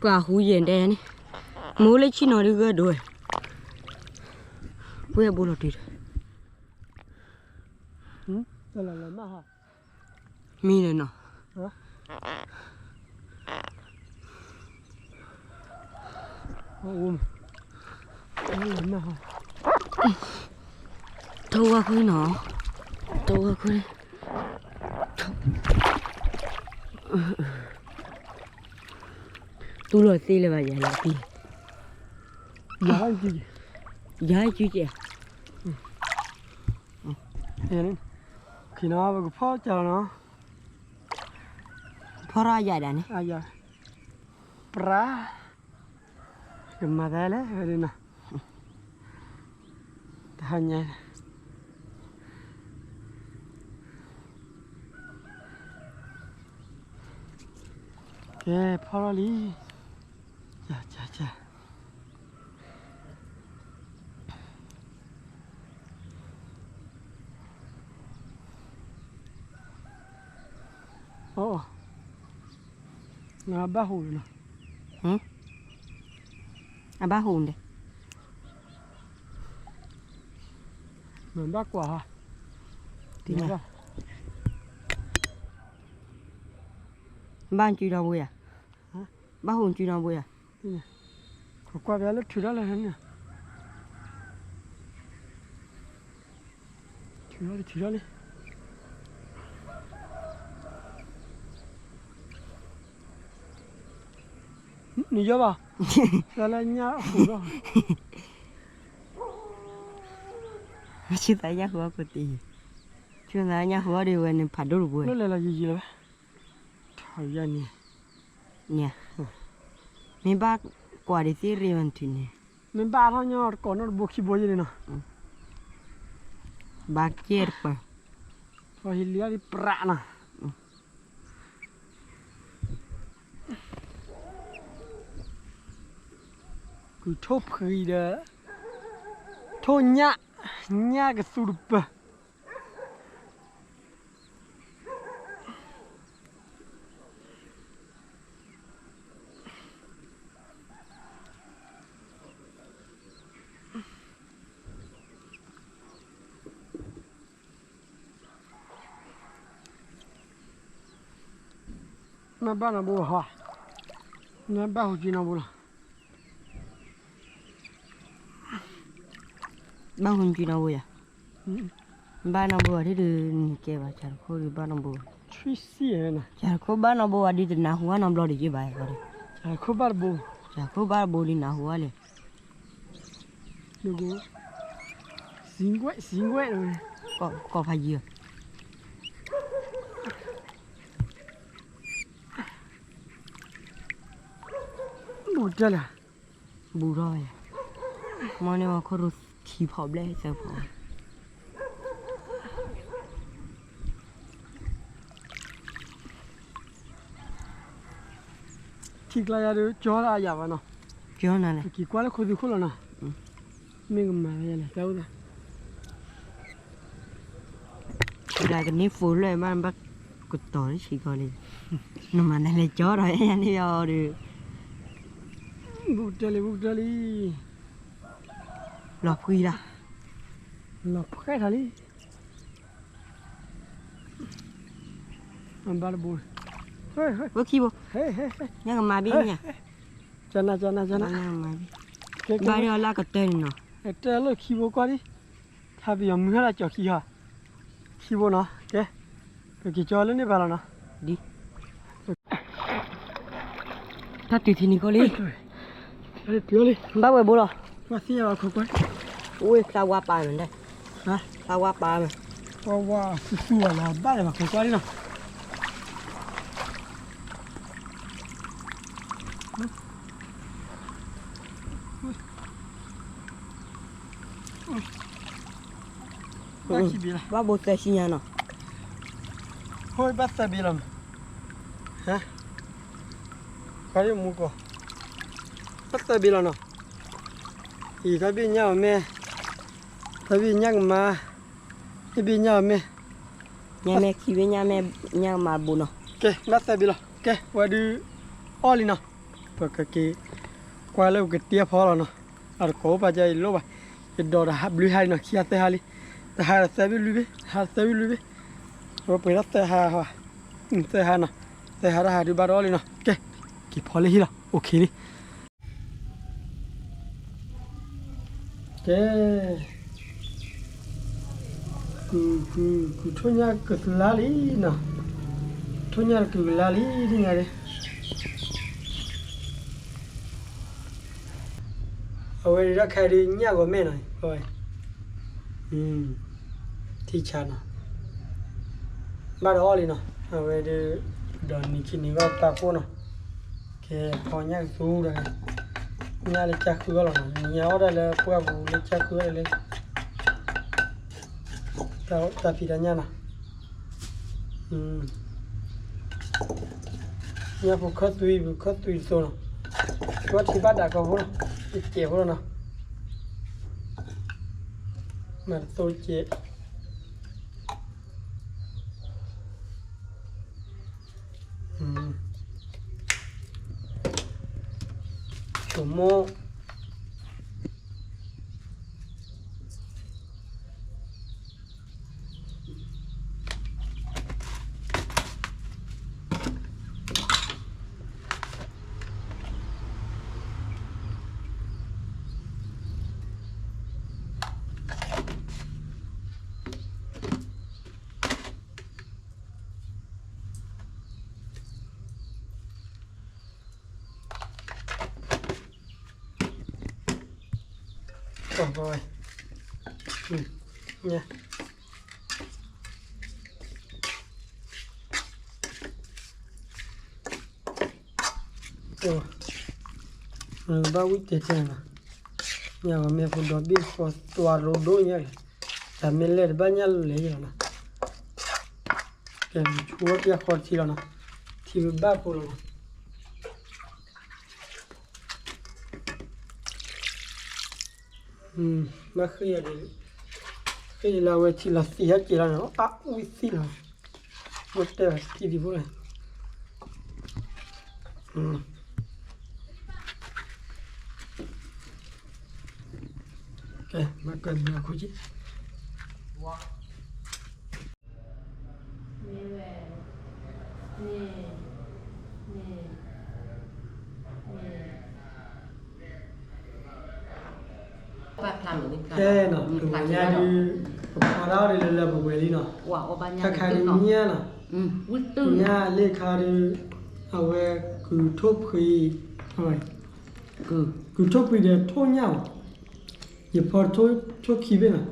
ပှၤဟူယဲၢ်ဒဲးန့ၣ်, မိၢ်လၢဆံၣ်နီၤဒုးဂၢၢ်ဒိၣ်ဝဲ, ပှဲၤဘိလီၤတုၤဒီး မံန့ၣ်နီၤ, ထိၣ်ဝါခိၣ်နီၤ, ထိၣ်ဝါခိၣ်, တူၢ်လီၤသ့လၢၤဘၣ်ယၤလီၤသံ, ယၤ, ယၤက့ၤ, ခ့နီၤ ပကဖီၣ်ကၢ်လီၤနီၤ, ဖီၣ်ထီၣ်ယၤဒၣ်န့ၣ်, ပြၤ, ကမၤသးလဲၣ်ဝဲဒၣ်နီၤ, တဟါညါ ကဲ ဖီၣ်ထီၣ်လံ, ကၢ် ကၢ် ကၢ်, အီ, နဘၣ်ဟူးနီၤ, အဘၣ်ဟူးဒဲး, နဘၣ်ကွၢ်ဟါ, ဘၣ်စုဒီဘိယၤ, ဘၣ်ဟူးစုဒီဘိယၤ, ကွၢ်ပျါလၢထုးထီၣ်လၢန့ၣ် ထုးထီၣ်လံ ထုးထီၣ်လံ, နယီဘၣ်, လၢညၣ်ဟူးထီၣ်, ဆံသးညၣ်ဟူးအီၣ်ကိးတ့ၢ်, ဆံသးညၣ်ဟူးအီၣ်ဒ်ဝဲန့ၣ်ဖးဒိၣ်တဘိ, လၢလဲၤလီၤယံာ်ယံာ်လီၤဘၣ်, ထီၣ်ယၤန့ၣ်, န့ၣ်, မ့ၢ်ဘၣ်ကွၢ်ဒ်သ့ၣ်ရ့ဝဲနထံၣ်န့ၣ်, မ့ၢ်ဘၣ်ထီၣ်ညီတကိးနီတဘိခံဘိယဲန့ၣ်နီၤ, ဘၣ်ကဲတပၢၢ်, ဟီဟံလံအီၤဒ်ပြးနီၤ, ကုၢ်ထိၣ်ဖှံဒီး, ထိၣ်ညၣ်, ညၣ်ကသူတပၢၢ် နဘၣ်နီတဘိဟါ, နဘၣ်ဟူးကံနီတဘိလီၤ, ဘၣ်ဟူးကံနီတဘိယၤ, ဘၣ်နီတဘိဘၣ်ဒ်ဒုးနကဲဘၣ် ဆၣ်တခိၣ်ဒုးဘၣ်နီတဘိ, ဆၣ်တခိၣ်ဘၣ်နီတဘိဘၣ်ဒုးတနၢ်ဟူဘၣ်နီတဘျီတယံာ်ဘၣ်, ဆၣ်တခိၣ်ဘၣ်တဘိ, ဆၣ်တခိၣ်ဘၣ်တဘိဒုးနၢ်ဟူဘၣ်လဲၣ် စံကွဲး စံကွဲး, ကီၢ်ဖးယံၤ, ဘူးတဲလၢ, ဘူးထီၣ်ဝဲ, မ့ၢ်န့ၢ်ဝဲခိၣ်ရူခံဖီဘျဲၣ်သၢဖီ, ထံကျါယၤဒုး ကၠီတၢ်အယၤဘၣ်နီၤ, ကၠီနၤလဲၣ်, က့ၤကွၢ်လၢခိသုးခိၣ်လီၤနီၤ, မ့ၢ်ကမၤဝဲယၤလဲၣ် တၢ်အိၣ်သး, ဒၣ်ကန့ၢ်ဖိလွဲၢ်မး ဘၣ်ကတီၤလၢဆံးကီးလံ, နမၤနလဲၤကၠီဒီးယၤန့ၣ်အီၤဒီး, ဘူးကတၢၢ်လံ ဘူးကတၢၢ်လံ, လီၤဖှံလီၤ, လီၤဖှဲထီၣ်လံ အဘၣ်တဘိ, ဝဲခံဘိ, ညၣ်ကမၤဘ့ၣ်ညါ, ကနၤ ကနၤ ကနၤ, ဘၣ်ဒီးလၢကတၢၢ်န့ၣ်နီၤ, ကတၢၢ်လၢခံဘိကွၢ်ဒံး, ထါပယီၤမုၢ်ဟဲလၢကၠီၤခံဟီ, ခံဘိနီၤ, ကဲ, ပက့ၤကၠီလၢန့ၣ်ဘၣ်လီၤနီၤ, ဒ် တၢ်တုၤထံနံၤကီၢ်လံ, ဘၣ်ဝဲဘိလီၤ, ဝဲသ့ၣ်ညါဘၣ်ခိးကွၢ်, ဝဲဖျါဝါပာ်မ့ၢ်ဒဲး, ဖျါဝါပာ်မ့ၢ်, ဝါဝါသူသူဝဲလီၤ ဘၣ်လၢဘၣ်ခိးကွၢ်လံနီၤ, ဘၣ်ဘိသၢဆံညါနီၤ, ဘၣ်ဘိသၢဘ့ၣ်လီၤနီၤ, အံၤတၢ်ဘ့ၣ်ညၣ်အမဲ, တၢ်ဘ့ၣ်ညၣ်ကမါ, တၢ်ဘ့ၣ်ညၣ်အမဲ, ညၣ်မဲခံဘ့ၣ်ညၣ်မဲ, ညၣ်ကမါဘိနီၤ, ကဲ ဘၣ်သၢဘ့ၣ်လီၤ, ကဲ ဝဲဒုး အီၣ်လံနီၤ, ပကက့ၤ ကွၢ်လၢပကတ့အဖီလီၤနီၤ, အတကိးအိၣ်ပာ်ကါအံၤလိၣ်ဘၣ်, ယဒိးတဟါဘျုးဟါလံနီၤ, ခံဟါသၢဟါလံ, တဟါဒီးသၢဘ့ၣ်လွံၢ်ဘ့ၣ်, တဟါသၢဘ့ၣ်လွံၢ်ဘ့ၣ်, ဝဲပှဲၤထီၣ်သၢဟါ, သၢဟါနီၤ, သၢဟါတဟါဒုးဘၣ်တအီၣ်လံနီၤ, ကဲ, က့ၤဖီလၢဟံၣ်လီၤ, အိၣ်ခ့လံ ကဲ, ကုၢ် ကုၢ် ကုၢ်ထိၣ်ညၣ်ကလါလံနီၤ, ထိၣ်ညၣ်တကုၢ်ကလါလံ သ့ၣ်ညါဒ့, အဝဲဒုးတၢ်ခါဒုးညၣ်ဂီၤမဲာ်နီၤ, ထံဆါနီၤ, ဘၣ်တအီၣ်လံနီၤ, အဝဲဒုး ဒီးနံၤခံနံၤဂီၢ်ပာ်ဖှိၣ်နီၤ, ကဲ ဖီညၣ်ကသူဒီး, ညၣ်လၢကၢ်ဃုအီၣ်လီၤနီၤ, ညၣ်အီၣ်ဒၣ်လၢပှၢ်ပူၤလၢကၢ်ဃုအီၣ်ဒၣ်လၢ တၢ်ဖံးတၢ်ညၣ်နီၤ, ညၣ်ဖိခၢၣ်သွံ ပူၤခၢၣ်သွံတသိနီၤ, ကီထံဘၣ်ဒၣ်ကီဖိနီၤ, တစဲးဖိလီၤနီၤ, မၤတသိတစဲး ကဲ တိၢ်မိၢ် ဘၣ်ဝံၣ်တဲတဲနီၤ, ညၣ်ဂီၤမ့ၢ်ဖိဒီဘ့ၣ်ဃီသွါရိဒိၣ်ညါလီၤ, တၢ်မ့ၢ်လဲၢ်တဘၣ်ညၣ်လဲၢ်လီၤနီၤ, ကဲ ဆူဝဲပျၢ်ဃီတထံလီၤနီၤ, ထံဘၣ်ဖိလီၤနီၤ. ဘၣ်ဃ့ၢ်ယၤဒ်, ဃ့ၢ်ယၤလၢအဝဲထံလီၤသံၣ်ဟဲက့ၤလီၤနီၤ, အဝံၣ်သံၣ်လီၤ, ဝဲတဲဘၣ်ထံဒံးဖိလဲၣ်, ကဲ မၤကၢၢ်မၤခိၣ်က့ၤ ကဲနီၤ ပကညါဒုး ပဖီတၢ်အီၣ်ဒုးလၢလၢပှဲၤပှဲၤလံနီၤ, တၢ်ခါဒုးညၣ်နီၤ, ညၣ်လ့ၣ်ခါဒုး အဝဲကုၤထိၣ်ဖှံ, ကုၤထိၣ်ဖှံဒီးထိၣ်ညၣ်ဘၣ်, ယဖီထိၣ်ခံဘ့ၣ်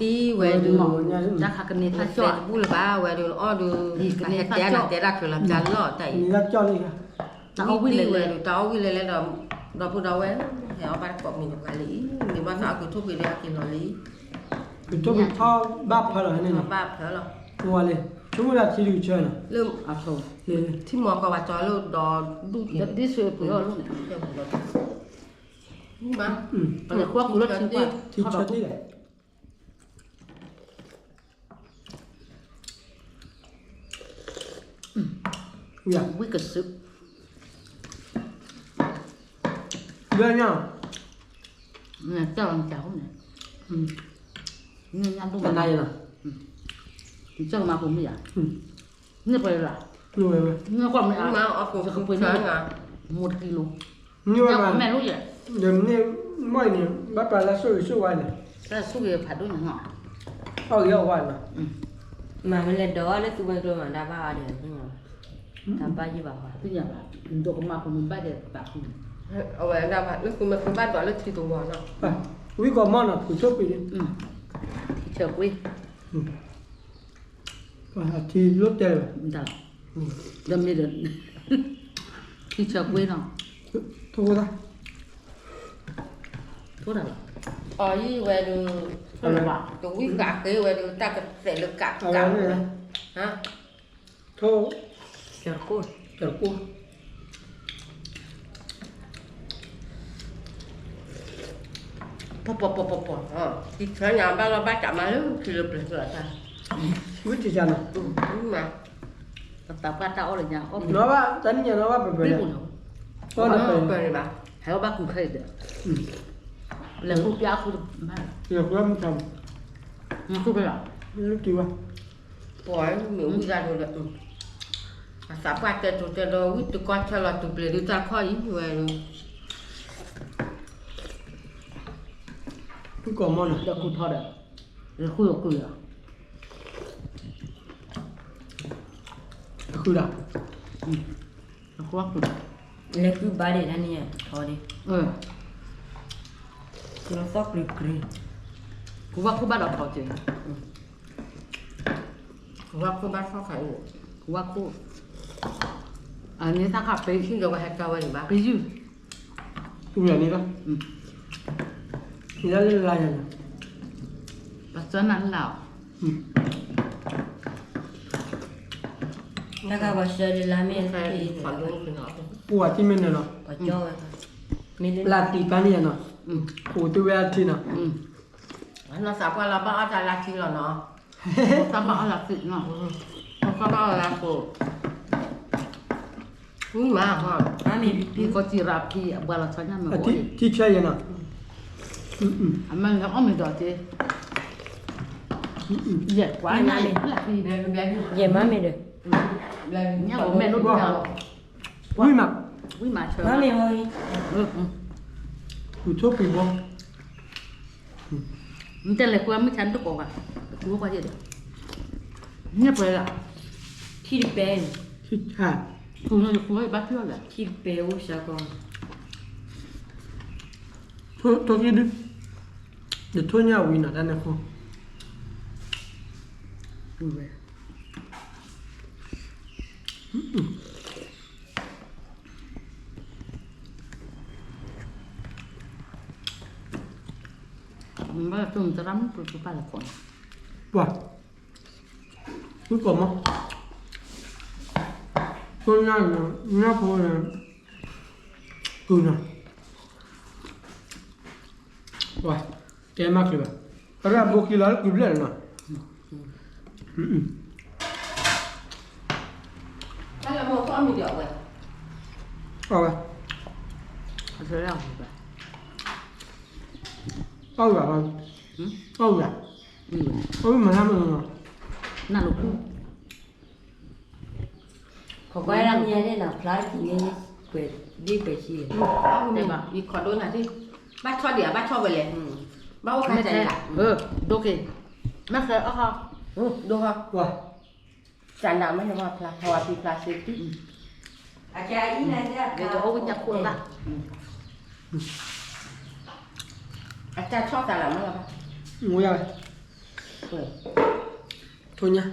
နီၤ, ဝံၣ်တံၢ်ဝဲဒုး တၢ်ခါကန့ၢ်သၣ်ကၠီၣ်တဘူၣ်လၢၤဘၣ်, ဝဲဒုးအီၣ်ဒုး ကန့ၢ်သၣ်ကၠီၣ် တဲဒၣ်ချုးလီၤပျၢ်လီၤတၢ်အံၤ, ကန့ၢ်သၣ်ကၠီၣ်လံ, တၢ်အီၣ်ဝံၣ်လဲၣ်လဲၣ်, တၢ်အီၣ်ဝံၣ်လဲၣ်လဲၣ်ဒီး ဒီပုၢ်ဒီဝဲၢ် ဟဲအီၣ်ဘၣ်တကိးမံၤတဂၤလံ, မ့ၢ်ဘၣ်သးအကုၤထိၣ်ဖှံဒီးဟဲက့ၤလီၤလံ, ကုၤထိၣ်ဖှံထီၣ်ဘၣ်ဖၢလီၤန့ၣ်နီၤ, ဘၣ်ဖၢလီၤ, ဆိကမိၣ်ဒၣ်ထံဒုးဆၢနီၤ, လၢ ထံမီၤကီးဘၣ်ကၠီလၢဒီးဒူၣ်ဒ်ဆၢပှဲၤအီၤလီၤန့ၣ်, ထံဆၢတ့ၢ်လီၤ ဝံၣ်ကစၢၢ်, ဘၣ်ညါ, ကၢ်လီၤမ့ၢ်ကၢ်န့ၣ်, နညါဒိၣ်မး, ကၢ်လီၤမ့ၢ်ယၤ, န့ၣ်ပှဲၤလီၤ, န့ၣ်ကွၢ်မ့ၢ်အါ, ယကပှ့ၤန့ၢ်, မိၢ်တကံလိၤ, န့ၣ်ဝဲမး, ဒီးမ့ၢ်မီၢ်အံၤန့ၣ် ဘၣ်ပာ်လၢဆိၣ်ဂ့ၤဆိၣ်ဝါန့ၣ်, တၢ်ဆိၣ်ဂ့ၤဖးဒိၣ်န့ၣ်, အီၣ်ဂ့ၤအီၣ်ဝါနီၤ, မၤမ့ၢ်လဲၤဒီးအီၣ်လၢသူဝဲၤကျိၤမး တၢ်ဘၣ်အီၤဒီး, တၢ်ဘၣ်ယံၣ်ဘၣ်ဝါ, သ့ၣ်ညါဘၣ်, ဒိကမၣ်ဖိမ့ၢ်ဘၣ်ဒီးတၢ်ဃု, အဝဲဒၣ်ဘၣ်လၢသူမ့ၢ်ဃုဘၣ်ဒီးလၢထံတဝီနီၤ, ဝံၣ်ကီးမီၢ်နီၤ ကုၤထိၣ်ဖှံ, ထံဆၢကွ့ အထံလိၣ်တဲလၢၤဘၣ်, ဒီးမ့ၢ်ဒီး, ထံဆၢကွ့နီၤ, ထိၣ်တၢ်, ထိၣ်တၢ်လီၤ, အီၤယံၤဝဲဒုး, ကဝံၣ်ဃာ်ဃ့ဝဲဒုး တၢ်ကသဲးလၢကးကးဝဲ, ထိၣ်, ကကိၢ် ပီၤပီၤပီၤပီၤပီၤ, ထံဆၢညါဘၣ်လီၤဘၣ်တၢ်မၤလၢထံလၢပျၢၤလီၤတၢ်, ဝံၣ်ထံဆၢနီၤ, ပသးပှၢ်တၢ်အီၣ်လၢညါအီၣ်, နီၢ်ဘၣ်တနံၣ်ညါနီၢ်ဘၣ်ပှဲၤပှဲၤ, ပှဲၤပှဲၤ, ဟဲအီၣ်ဘၣ်ကူခဲအံၤဒီး, လဲၤဃုပျၢ်အဃု, လဲၤဃုမုၢ်ထီၣ်, ဃုဖဲလီၤ, လၢတုၤဘၣ် ပှၤမ့ၢ်ဝံသးဒိၣ်ဒီး, အသးပှၢ်တဲတိၤတဲဒီး ဝံတကီၢ်ဆၢလီၤ တူၢ်ပျဲၤဒုးတၢ်ခီၣ်အံၤဝဲ, ဃုကီၢ်မီၢ်နီၤ ဒီးဃုထီဒီး, ဃုလီၤဃုလီၤ, ဃုလီၤ, ဃုလီၤ, လဲၤဃုဘၣ်ဒံးတၢ်န့ၣ်ထီဒီး, လီၤသီၣ်ကြံးကြံး, ကဝၣ်ခိၣ်ဘၣ်ဒီးထီက့ၤ ကဝၣ်ခိၣ်ဘၣ်ထီၣ်ခါအံၤ, ကဝၣ်ခိၣ်, အန့ၣ်တၢ်ခါပ့ၤ, ဟံၣ်ဒီးဝဲဟဲကါဝဲန့ၣ်ဘၣ်, ပယုၢ်, တူၢ်လီၤန့ၣ်လီၤ, လၢလၢလၢယၤန့ၣ်, ပသၢနၤလၢလၢအီၤ, တၢ်ခါပှၤဆှၢဒ်လါမ့ၢ်, ပှၤတံၢ်မ့ၢ်နၢၤလီၤ, ပှၤကၠီဝဲ, လၢတံၢ်ပၢ်န့ၣ်ယၤနီၤ, အိၣ်တ့ၢ်ဝဲအထံနီၤ, နီၢ်သးပှၢ်လီၤဘၣ်အီၣ်တၢ်လၢထံလီၤနီၤ, သးဘၣ်အီၣ်လၢထံနီၤ, သးဘၣ်အီၣ်လၢခိၣ်, မ့ၢ်မး, ကီၢ်စံးရၤဖံးအဘှါလီၤဆီညါမ့ၢ်, ထံဆၢယဲနီၤ, အမ့ၢ်လၢအီၣ်မ့ၢ်ဒီးက့, ယဲၢ်ကွၢ်ညါလံ, ယဲၢ်မ့ၢ်ဒီး, ညၣ်အမဲာ်လိၣ်ဒိၣ်ညါလီၤ, ဝံၣ်မး, ဝံၣ်မးဆၢ, ပူၤထိၣ်ပူၤဘီ နတဲလဲၤကွၢ်မုၢ်ဆါနတကိးဘၣ်, တကူဝဲကွၢ်ယဲၢ်ဒီး, ညၣ်ပှဲၤလၢ, ထံတပဲ, ထံဆါ, ကူဝဲယကူဝဲယဘၣ်ထံၣ်အီၤလဲၣ်, ထံတပဲအိၣ်စှၤကီး, ထိၣ်က့ၢ်ဒု, ယထိၣ်ညၣ်ဝံၤနီၤတၢ်န့ၣ်ဃိ ဘၣ်တူၢ်မတရၣ်မုၣ်ပှၤပာ်လီၤခိးန့ၣ်, ပှၤ, မုၣ်ကီၤမး, တိၢ်ညၣ်န့ၣ် ညၣ်ဖိန့ၣ်, ကုၢ်နီၤ, ပှၤ, တဲမးချုးဘၣ်, အရၣ်ဘိခံလီၤလၢကုၢ်ဘျဲၣ်နီၤ, တၢ်လၢမိၢ်ကီၢ်မံၤဒီးအဝဲ, အဝဲ, အဝဲ, အဝဲ, အဝဲမၤလၢမုၢ်နီၤ, နၢ်လိာ်ဖု ခိးကွၢ်ဒၣ်မ့ၢ်ဒ်နီၤ ဖျါတကံၢ်န့ၣ်, ပှဲၤဒ်ပှဲၤဆံ, ယခိးဒိနၤဒ်, ဘၣ်ဆီဒံးဧါ ဘၣ်ဆီဝဲလဲၣ်, ဘၣ်အိၣ်ခါစၢ်ယၤ, ဒိက့ၤ, မ့ၢ်ဃဲအီၣ်ဃီ, ဒိဃီ, စၢ်နၤမ့ၢ်ဟဲဝါဖျါ ဟဲဝါဖံဖျါစ့တံၢ်, အအိၣ်ဝဲညၣ်ခိၣ်ဘၣ်, အတၢ်ဆီၣ်သးလၢမ့ၢ်လီၤဘၣ်, ဝဲ, ထိၣ်ညၣ်,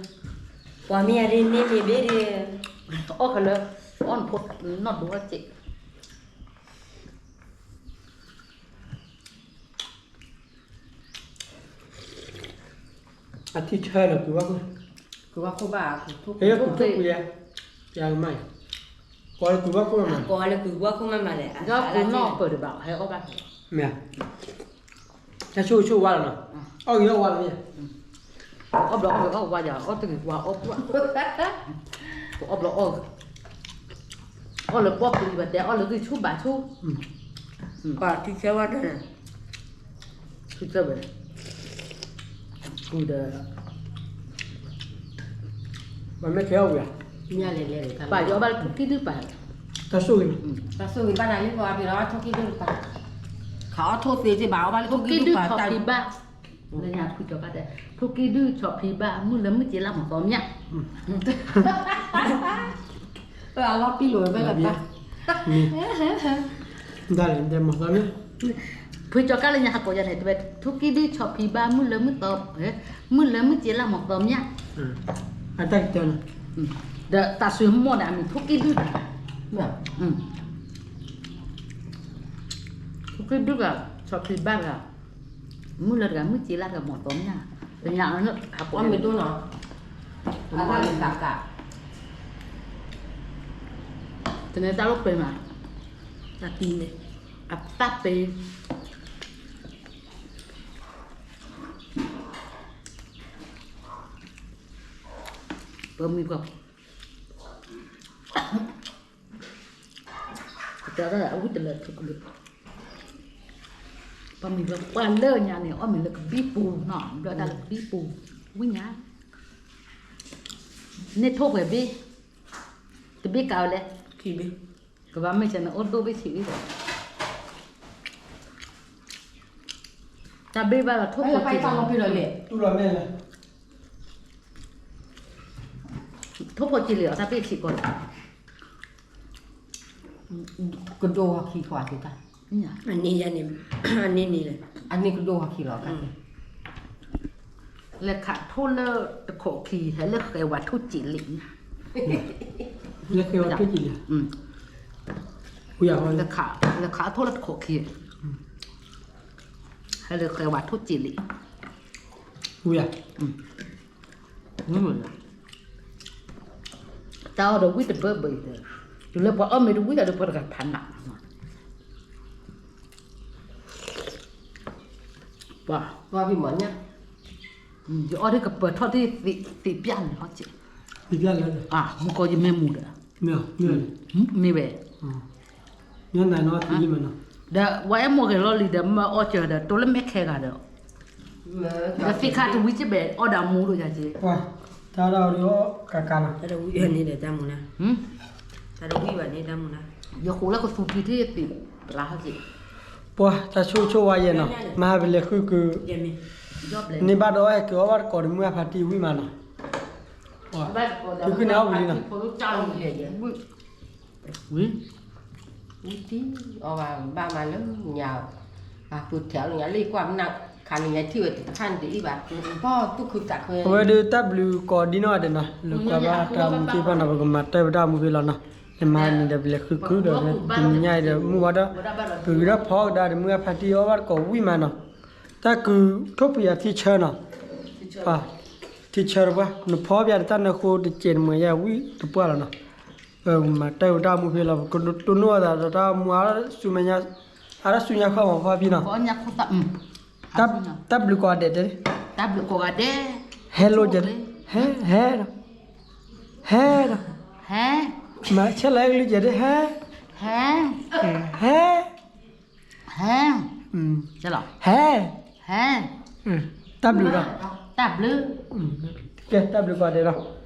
ပှၤမ့ၢ်အရ့န့ၢ်မ့ၢ်ဘ့ၣ်ဒ်, အီၣ်ခဲလၢာ်, အီၣ်နဖိနီၢ်ဒိၣ်စ့ၢ် အထံဆၢလၢကုၢ်ဘၣ်ခိၣ်, ကုၢ်ဘၣ်ခိၣ်ဘၣ်, ဟဲလၢကုၢ်ဘၣ်ခိၣ်, ယၤကမၣ်, ကိးလၢကုၢ်ဘၣ်ခိၣ်မး, ကိးလၢကုၢ်ဘၣ်ခိၣ်မးမးလဲၣ်, ဒီးကုၢ်နီၢ်ပၢၢ်တဘၣ် ဟဲအီၣ်ဘၣ်, မ့ၢ်, တၢ်ဆိၣ်ဂ့ၤဆိၣ်ဝါလီၤနီၤ, အီၣ်ဂ့ၤအီၣ်ဝါလီၤမ့ၢ်, အီၣ်ဘျီအီၣ်ဂ့ၤအီၣ်ဝါယၤ အီၣ်တဂ့ၤဝါအီၣ်ပှၢ်, ပအီၣ်ဘျီအီၣ်ဂ့ၤ, အီၣ်လၢပီၣ်ပျံၤဘၣ်တဲ အီၣ်လၢဂံၢ်ဆူၣ်ဘၣ်ဆူၣ်, ပှၤထံဆၢဝဲဒၣ်, ထံဆၢဝဲ, ကုၢ်ဒီး, ပှၤမ့ၢ်ခဲအီၣ်ဝံၤဧါ, ပှၤယအီၣ်ဘၣ်လၢထိၣ်ကံၢ်ဒုၣ်ပၤ, တၢ်ဆိၣ်ဂ့ၤ, တၢ်ဆိၣ်ဂ့ၤဘၣ်နၤလံ ပှၤပှၤအီၣ်ထိၣ်ကံၢ်ဒုၣ်တပၤ, ခးအီၣ်ထိၣ်သ့စ့ၢ်ဘၣ် အီၣ်ဘၣ်လၢထိၣ်ကံၢ်ဒုၣ်ပၤ, ထိၣ်ကံၢ်ဒုၣ်ဆီၣ်ဖံးဘၣ်, လၢညါဖုကၠီကါတဲ, ထိၣ်ကံၢ်ဒုၣ်ဆီၣ်ဖံးဘၣ် မုၢ်လၢမုၢ်စ့လၢမီၢ်သီမၠၣ်, အလီၤပံလိာ်ဝဲဖဲလၢဘၣ်, ဒ်လဲၣ် မီၢ်သီမၠၣ်, ဖုကၠီကါလၢညါဟးကိးယၤန့ၣ် တဝဲ ထိၣ်ကံၢ်ဒုၣ်ဆီၣ်ဖံးဘၣ် မုၢ်လၢမုၢ်သီ, မုၢ်လၢမုၢ်စ့လၢမီၢ်သီမၠၣ်, အတၢ်ကတၢၢ်န့ၣ်, ဒီးတၢ်ဆွံမီၢ်န့ၣ် အမံၤထိၣ်ကံၢ်ဒုၣ်, ထိၣ်ကံၢ်ဒုၣ်ဂၤ, ဆီၣ်ဖံးဘၣ်တဂၤ, မုၢ်လၢတဂၤ မုၢ်စ့လၢတဂၤ မီၢ်သီမၠၣ်, လၢညါ, အမ့ၢ်ဒိၣ်နီၤ, အတၢ်လၢသးကး, တန့ၢ်တၢ်လိၣ်ပှဲၤမး, တၢ်တံၢ်န့ၣ်, အတၢ်ပ့ၤ ပမံၤပှၤ, ကတၢၢ်အဝံၣ်တလၢာ်ထူကလုာ်, ပမံၤပှၤလၢညါန့ၣ် အီၣ်မ့ၤလၢကဘံပူၤနီၤ ဘျီတၢ်လၢကဘံပူၤ, ဝံၣ်ညါ, န့ၢ်ထိၣ်ပှဲၤဘ့ၣ်, တဘ့ၣ်ကးဝဲလဲၣ်, ကဘၣ်မ့ၢ်စ့ၢ်န့ၣ် အိၣ်ဒိၣ်ဘ့ၣ်ဆံးအံၤဒီး, တၢ်ဘ့ၣ်ဘၣ်လီၤထိၣ်ဖိက့ၤလီၤ, ထိၣ်ဖိက့ၤလံအီၤ တၢ်ဘ့ၣ်ဆံးကီးလီၤ, ကဒိၣ်ဟီၣ်ခံခွါသ့ၣ်တၢ်, အန့ၣ်ယၤန့ၣ်, အန့ၣ်န့ၣ်လဲၣ်, အန့ၣ်ကဒိၣ်ဟီၣ်ခံလီၤ, လဲၤခးထိၣ်လၢတခိးခံ ဟဲလၢဃဲဝဲထိၣ်စံးလံ, လၢဃဲဝဲထိၣ်စံးလံ, လဲၤခးထိၣ်လၢတခိးခံ, ဟဲလၢဃဲဝဲထိၣ်စံးလံ, ဝံၤဧါ, တၢ်အီၣ်ဒီးဝံၣ်တဘၢဘၢအံၤဒီး, တုၤလၢပှၤအီၣ်မ့ၤတဝံၣ်ဒီးပှၤတဂၤဖးနး, ပှၤ, ယအီၣ်ဒ်ကပၢၤထီၣ်ဒ်သ့ၣ်ပျၢ်န့ၣ်လီၤ, မုၢ်ကီၢ်ယမ့ၢ်မူဒီး မ့ၢ်, မ့ၢ်ဝဲ, မ့ၢ်ဝဲ, မ့ၢ်နနီၤသံလံမနီၤ, ဒီးဝဲအဲၣ်မိၢ်ဂဲၤလီၢ်လံဒီး မၢအီၣ်စၢၤဒီး တိၢ်လၢမဲၣ်ခဲဂၤဒီး, ဒီးသ့ၣ်ခါတဝံၤကဘဲၣ်အီၣ်ဒီးမူဒီးယၤက့, တၢ်ဒီးအီၣ်ကကါနီၤ, တၢ်ဒီးဝံၣ်န့ၣ်ဒီးတၢ်မူနၤ, တၢ်ဒီးဝံၣ်ဘၣ်န့ၣ်တၢ်မူနၤ, ယဃိလၢကသူဖံထံၣ်သ့ၣ်, ပလါဟီၣ်က့, ပှၤတၢ်ဆိၣ်ဆိၣ်ဝါယဲၢ်နီၤ, မၤဟးပလဲၤဃုကုၢ်, န့ၢ်ဘၣ်ဒီးဟဲက့ၤအီၣ်ဘၣ်တကိးဒီးမုၢ်အဖါတံၢ်ဝံၣ်မးနီၤ, တုၤဃုန့ၣ်အီၣ်ဝံၤလံနီၤ, ဝံၤ, ဝံၤတံၢ်အီၣ်ဘၣ်ဘၣ်မးလၢညါ, ပှၤပူၤထဲးအီၣ်လၢညါလၢယကွၢ်မနုၤခါန့ၣ် ယထံၣ်ဝဲတခါန့ၣ်တအံၤဘၣ်, ဘီသူၣ်ခုသးခု, အဝဲဒၣ်တၢ်ဘျုးကိးဒံနီၢ်ဂၤဒဲးနီၤ, လၢကွၢ်ဘၣ်တၢ်မူသ့ၣ်တဖၣ်နီၤ, ပကမၤတၢ်ဝဲတၢ်မူဖဲလီၤနီၤ, နမၤန့ၣ်ဒီးပလဲၤဃုကုၢ်ဒီး တနံၤညါအံၤဒီးမုၢ်ဝါဒီး, ပဂံၢ်ထီၣ်ဖီကဒါဒီးမုၢ်အဖါတံၢ်အီၣ်ဘၣ်တကိးဝံၣ်မးနီၤ, တၢ်ကုၢ်ထိၣ်ဖှံးအထံဆၢနီၤ, ထံဆၢတပှၢ် နဖီပယၤတၢ်နၢဃိတကဲးတမှဲၤယၤဝံၣ်တပှၢ်လီၤနီၤ, ပမၤတၢ်ဝဲတၢ်မူဖဲလီၤ, ပကတိၢ်နီၣ်အသးဒီးတၢ်မူအါဆူမဲာ်ညါ, အါတၢ်ဆူညါခီမီၤဖီဖံနီၤ, တၢ်ဘျုးကိးဂၤဒဲးတဲ, တၢ်ဘျုးကိးဂၤဒဲး, ဟဲလိာ်ကဲ, ဟဲ, ဟဲဒီး, ဟဲဒီး, ဟဲ, မၤဆဲးလီၤဟဲကလုၢ်ကဲဒၣ် ဟဲ, ဟဲ, ဟဲ, ဟဲ, ဟဲ, ဟဲ, တၢ်ဘျုးဒီး, တၢ်ဘျုး, ကဲတၢ်ဘျုးကိးဂၤဒဲးလီၤ.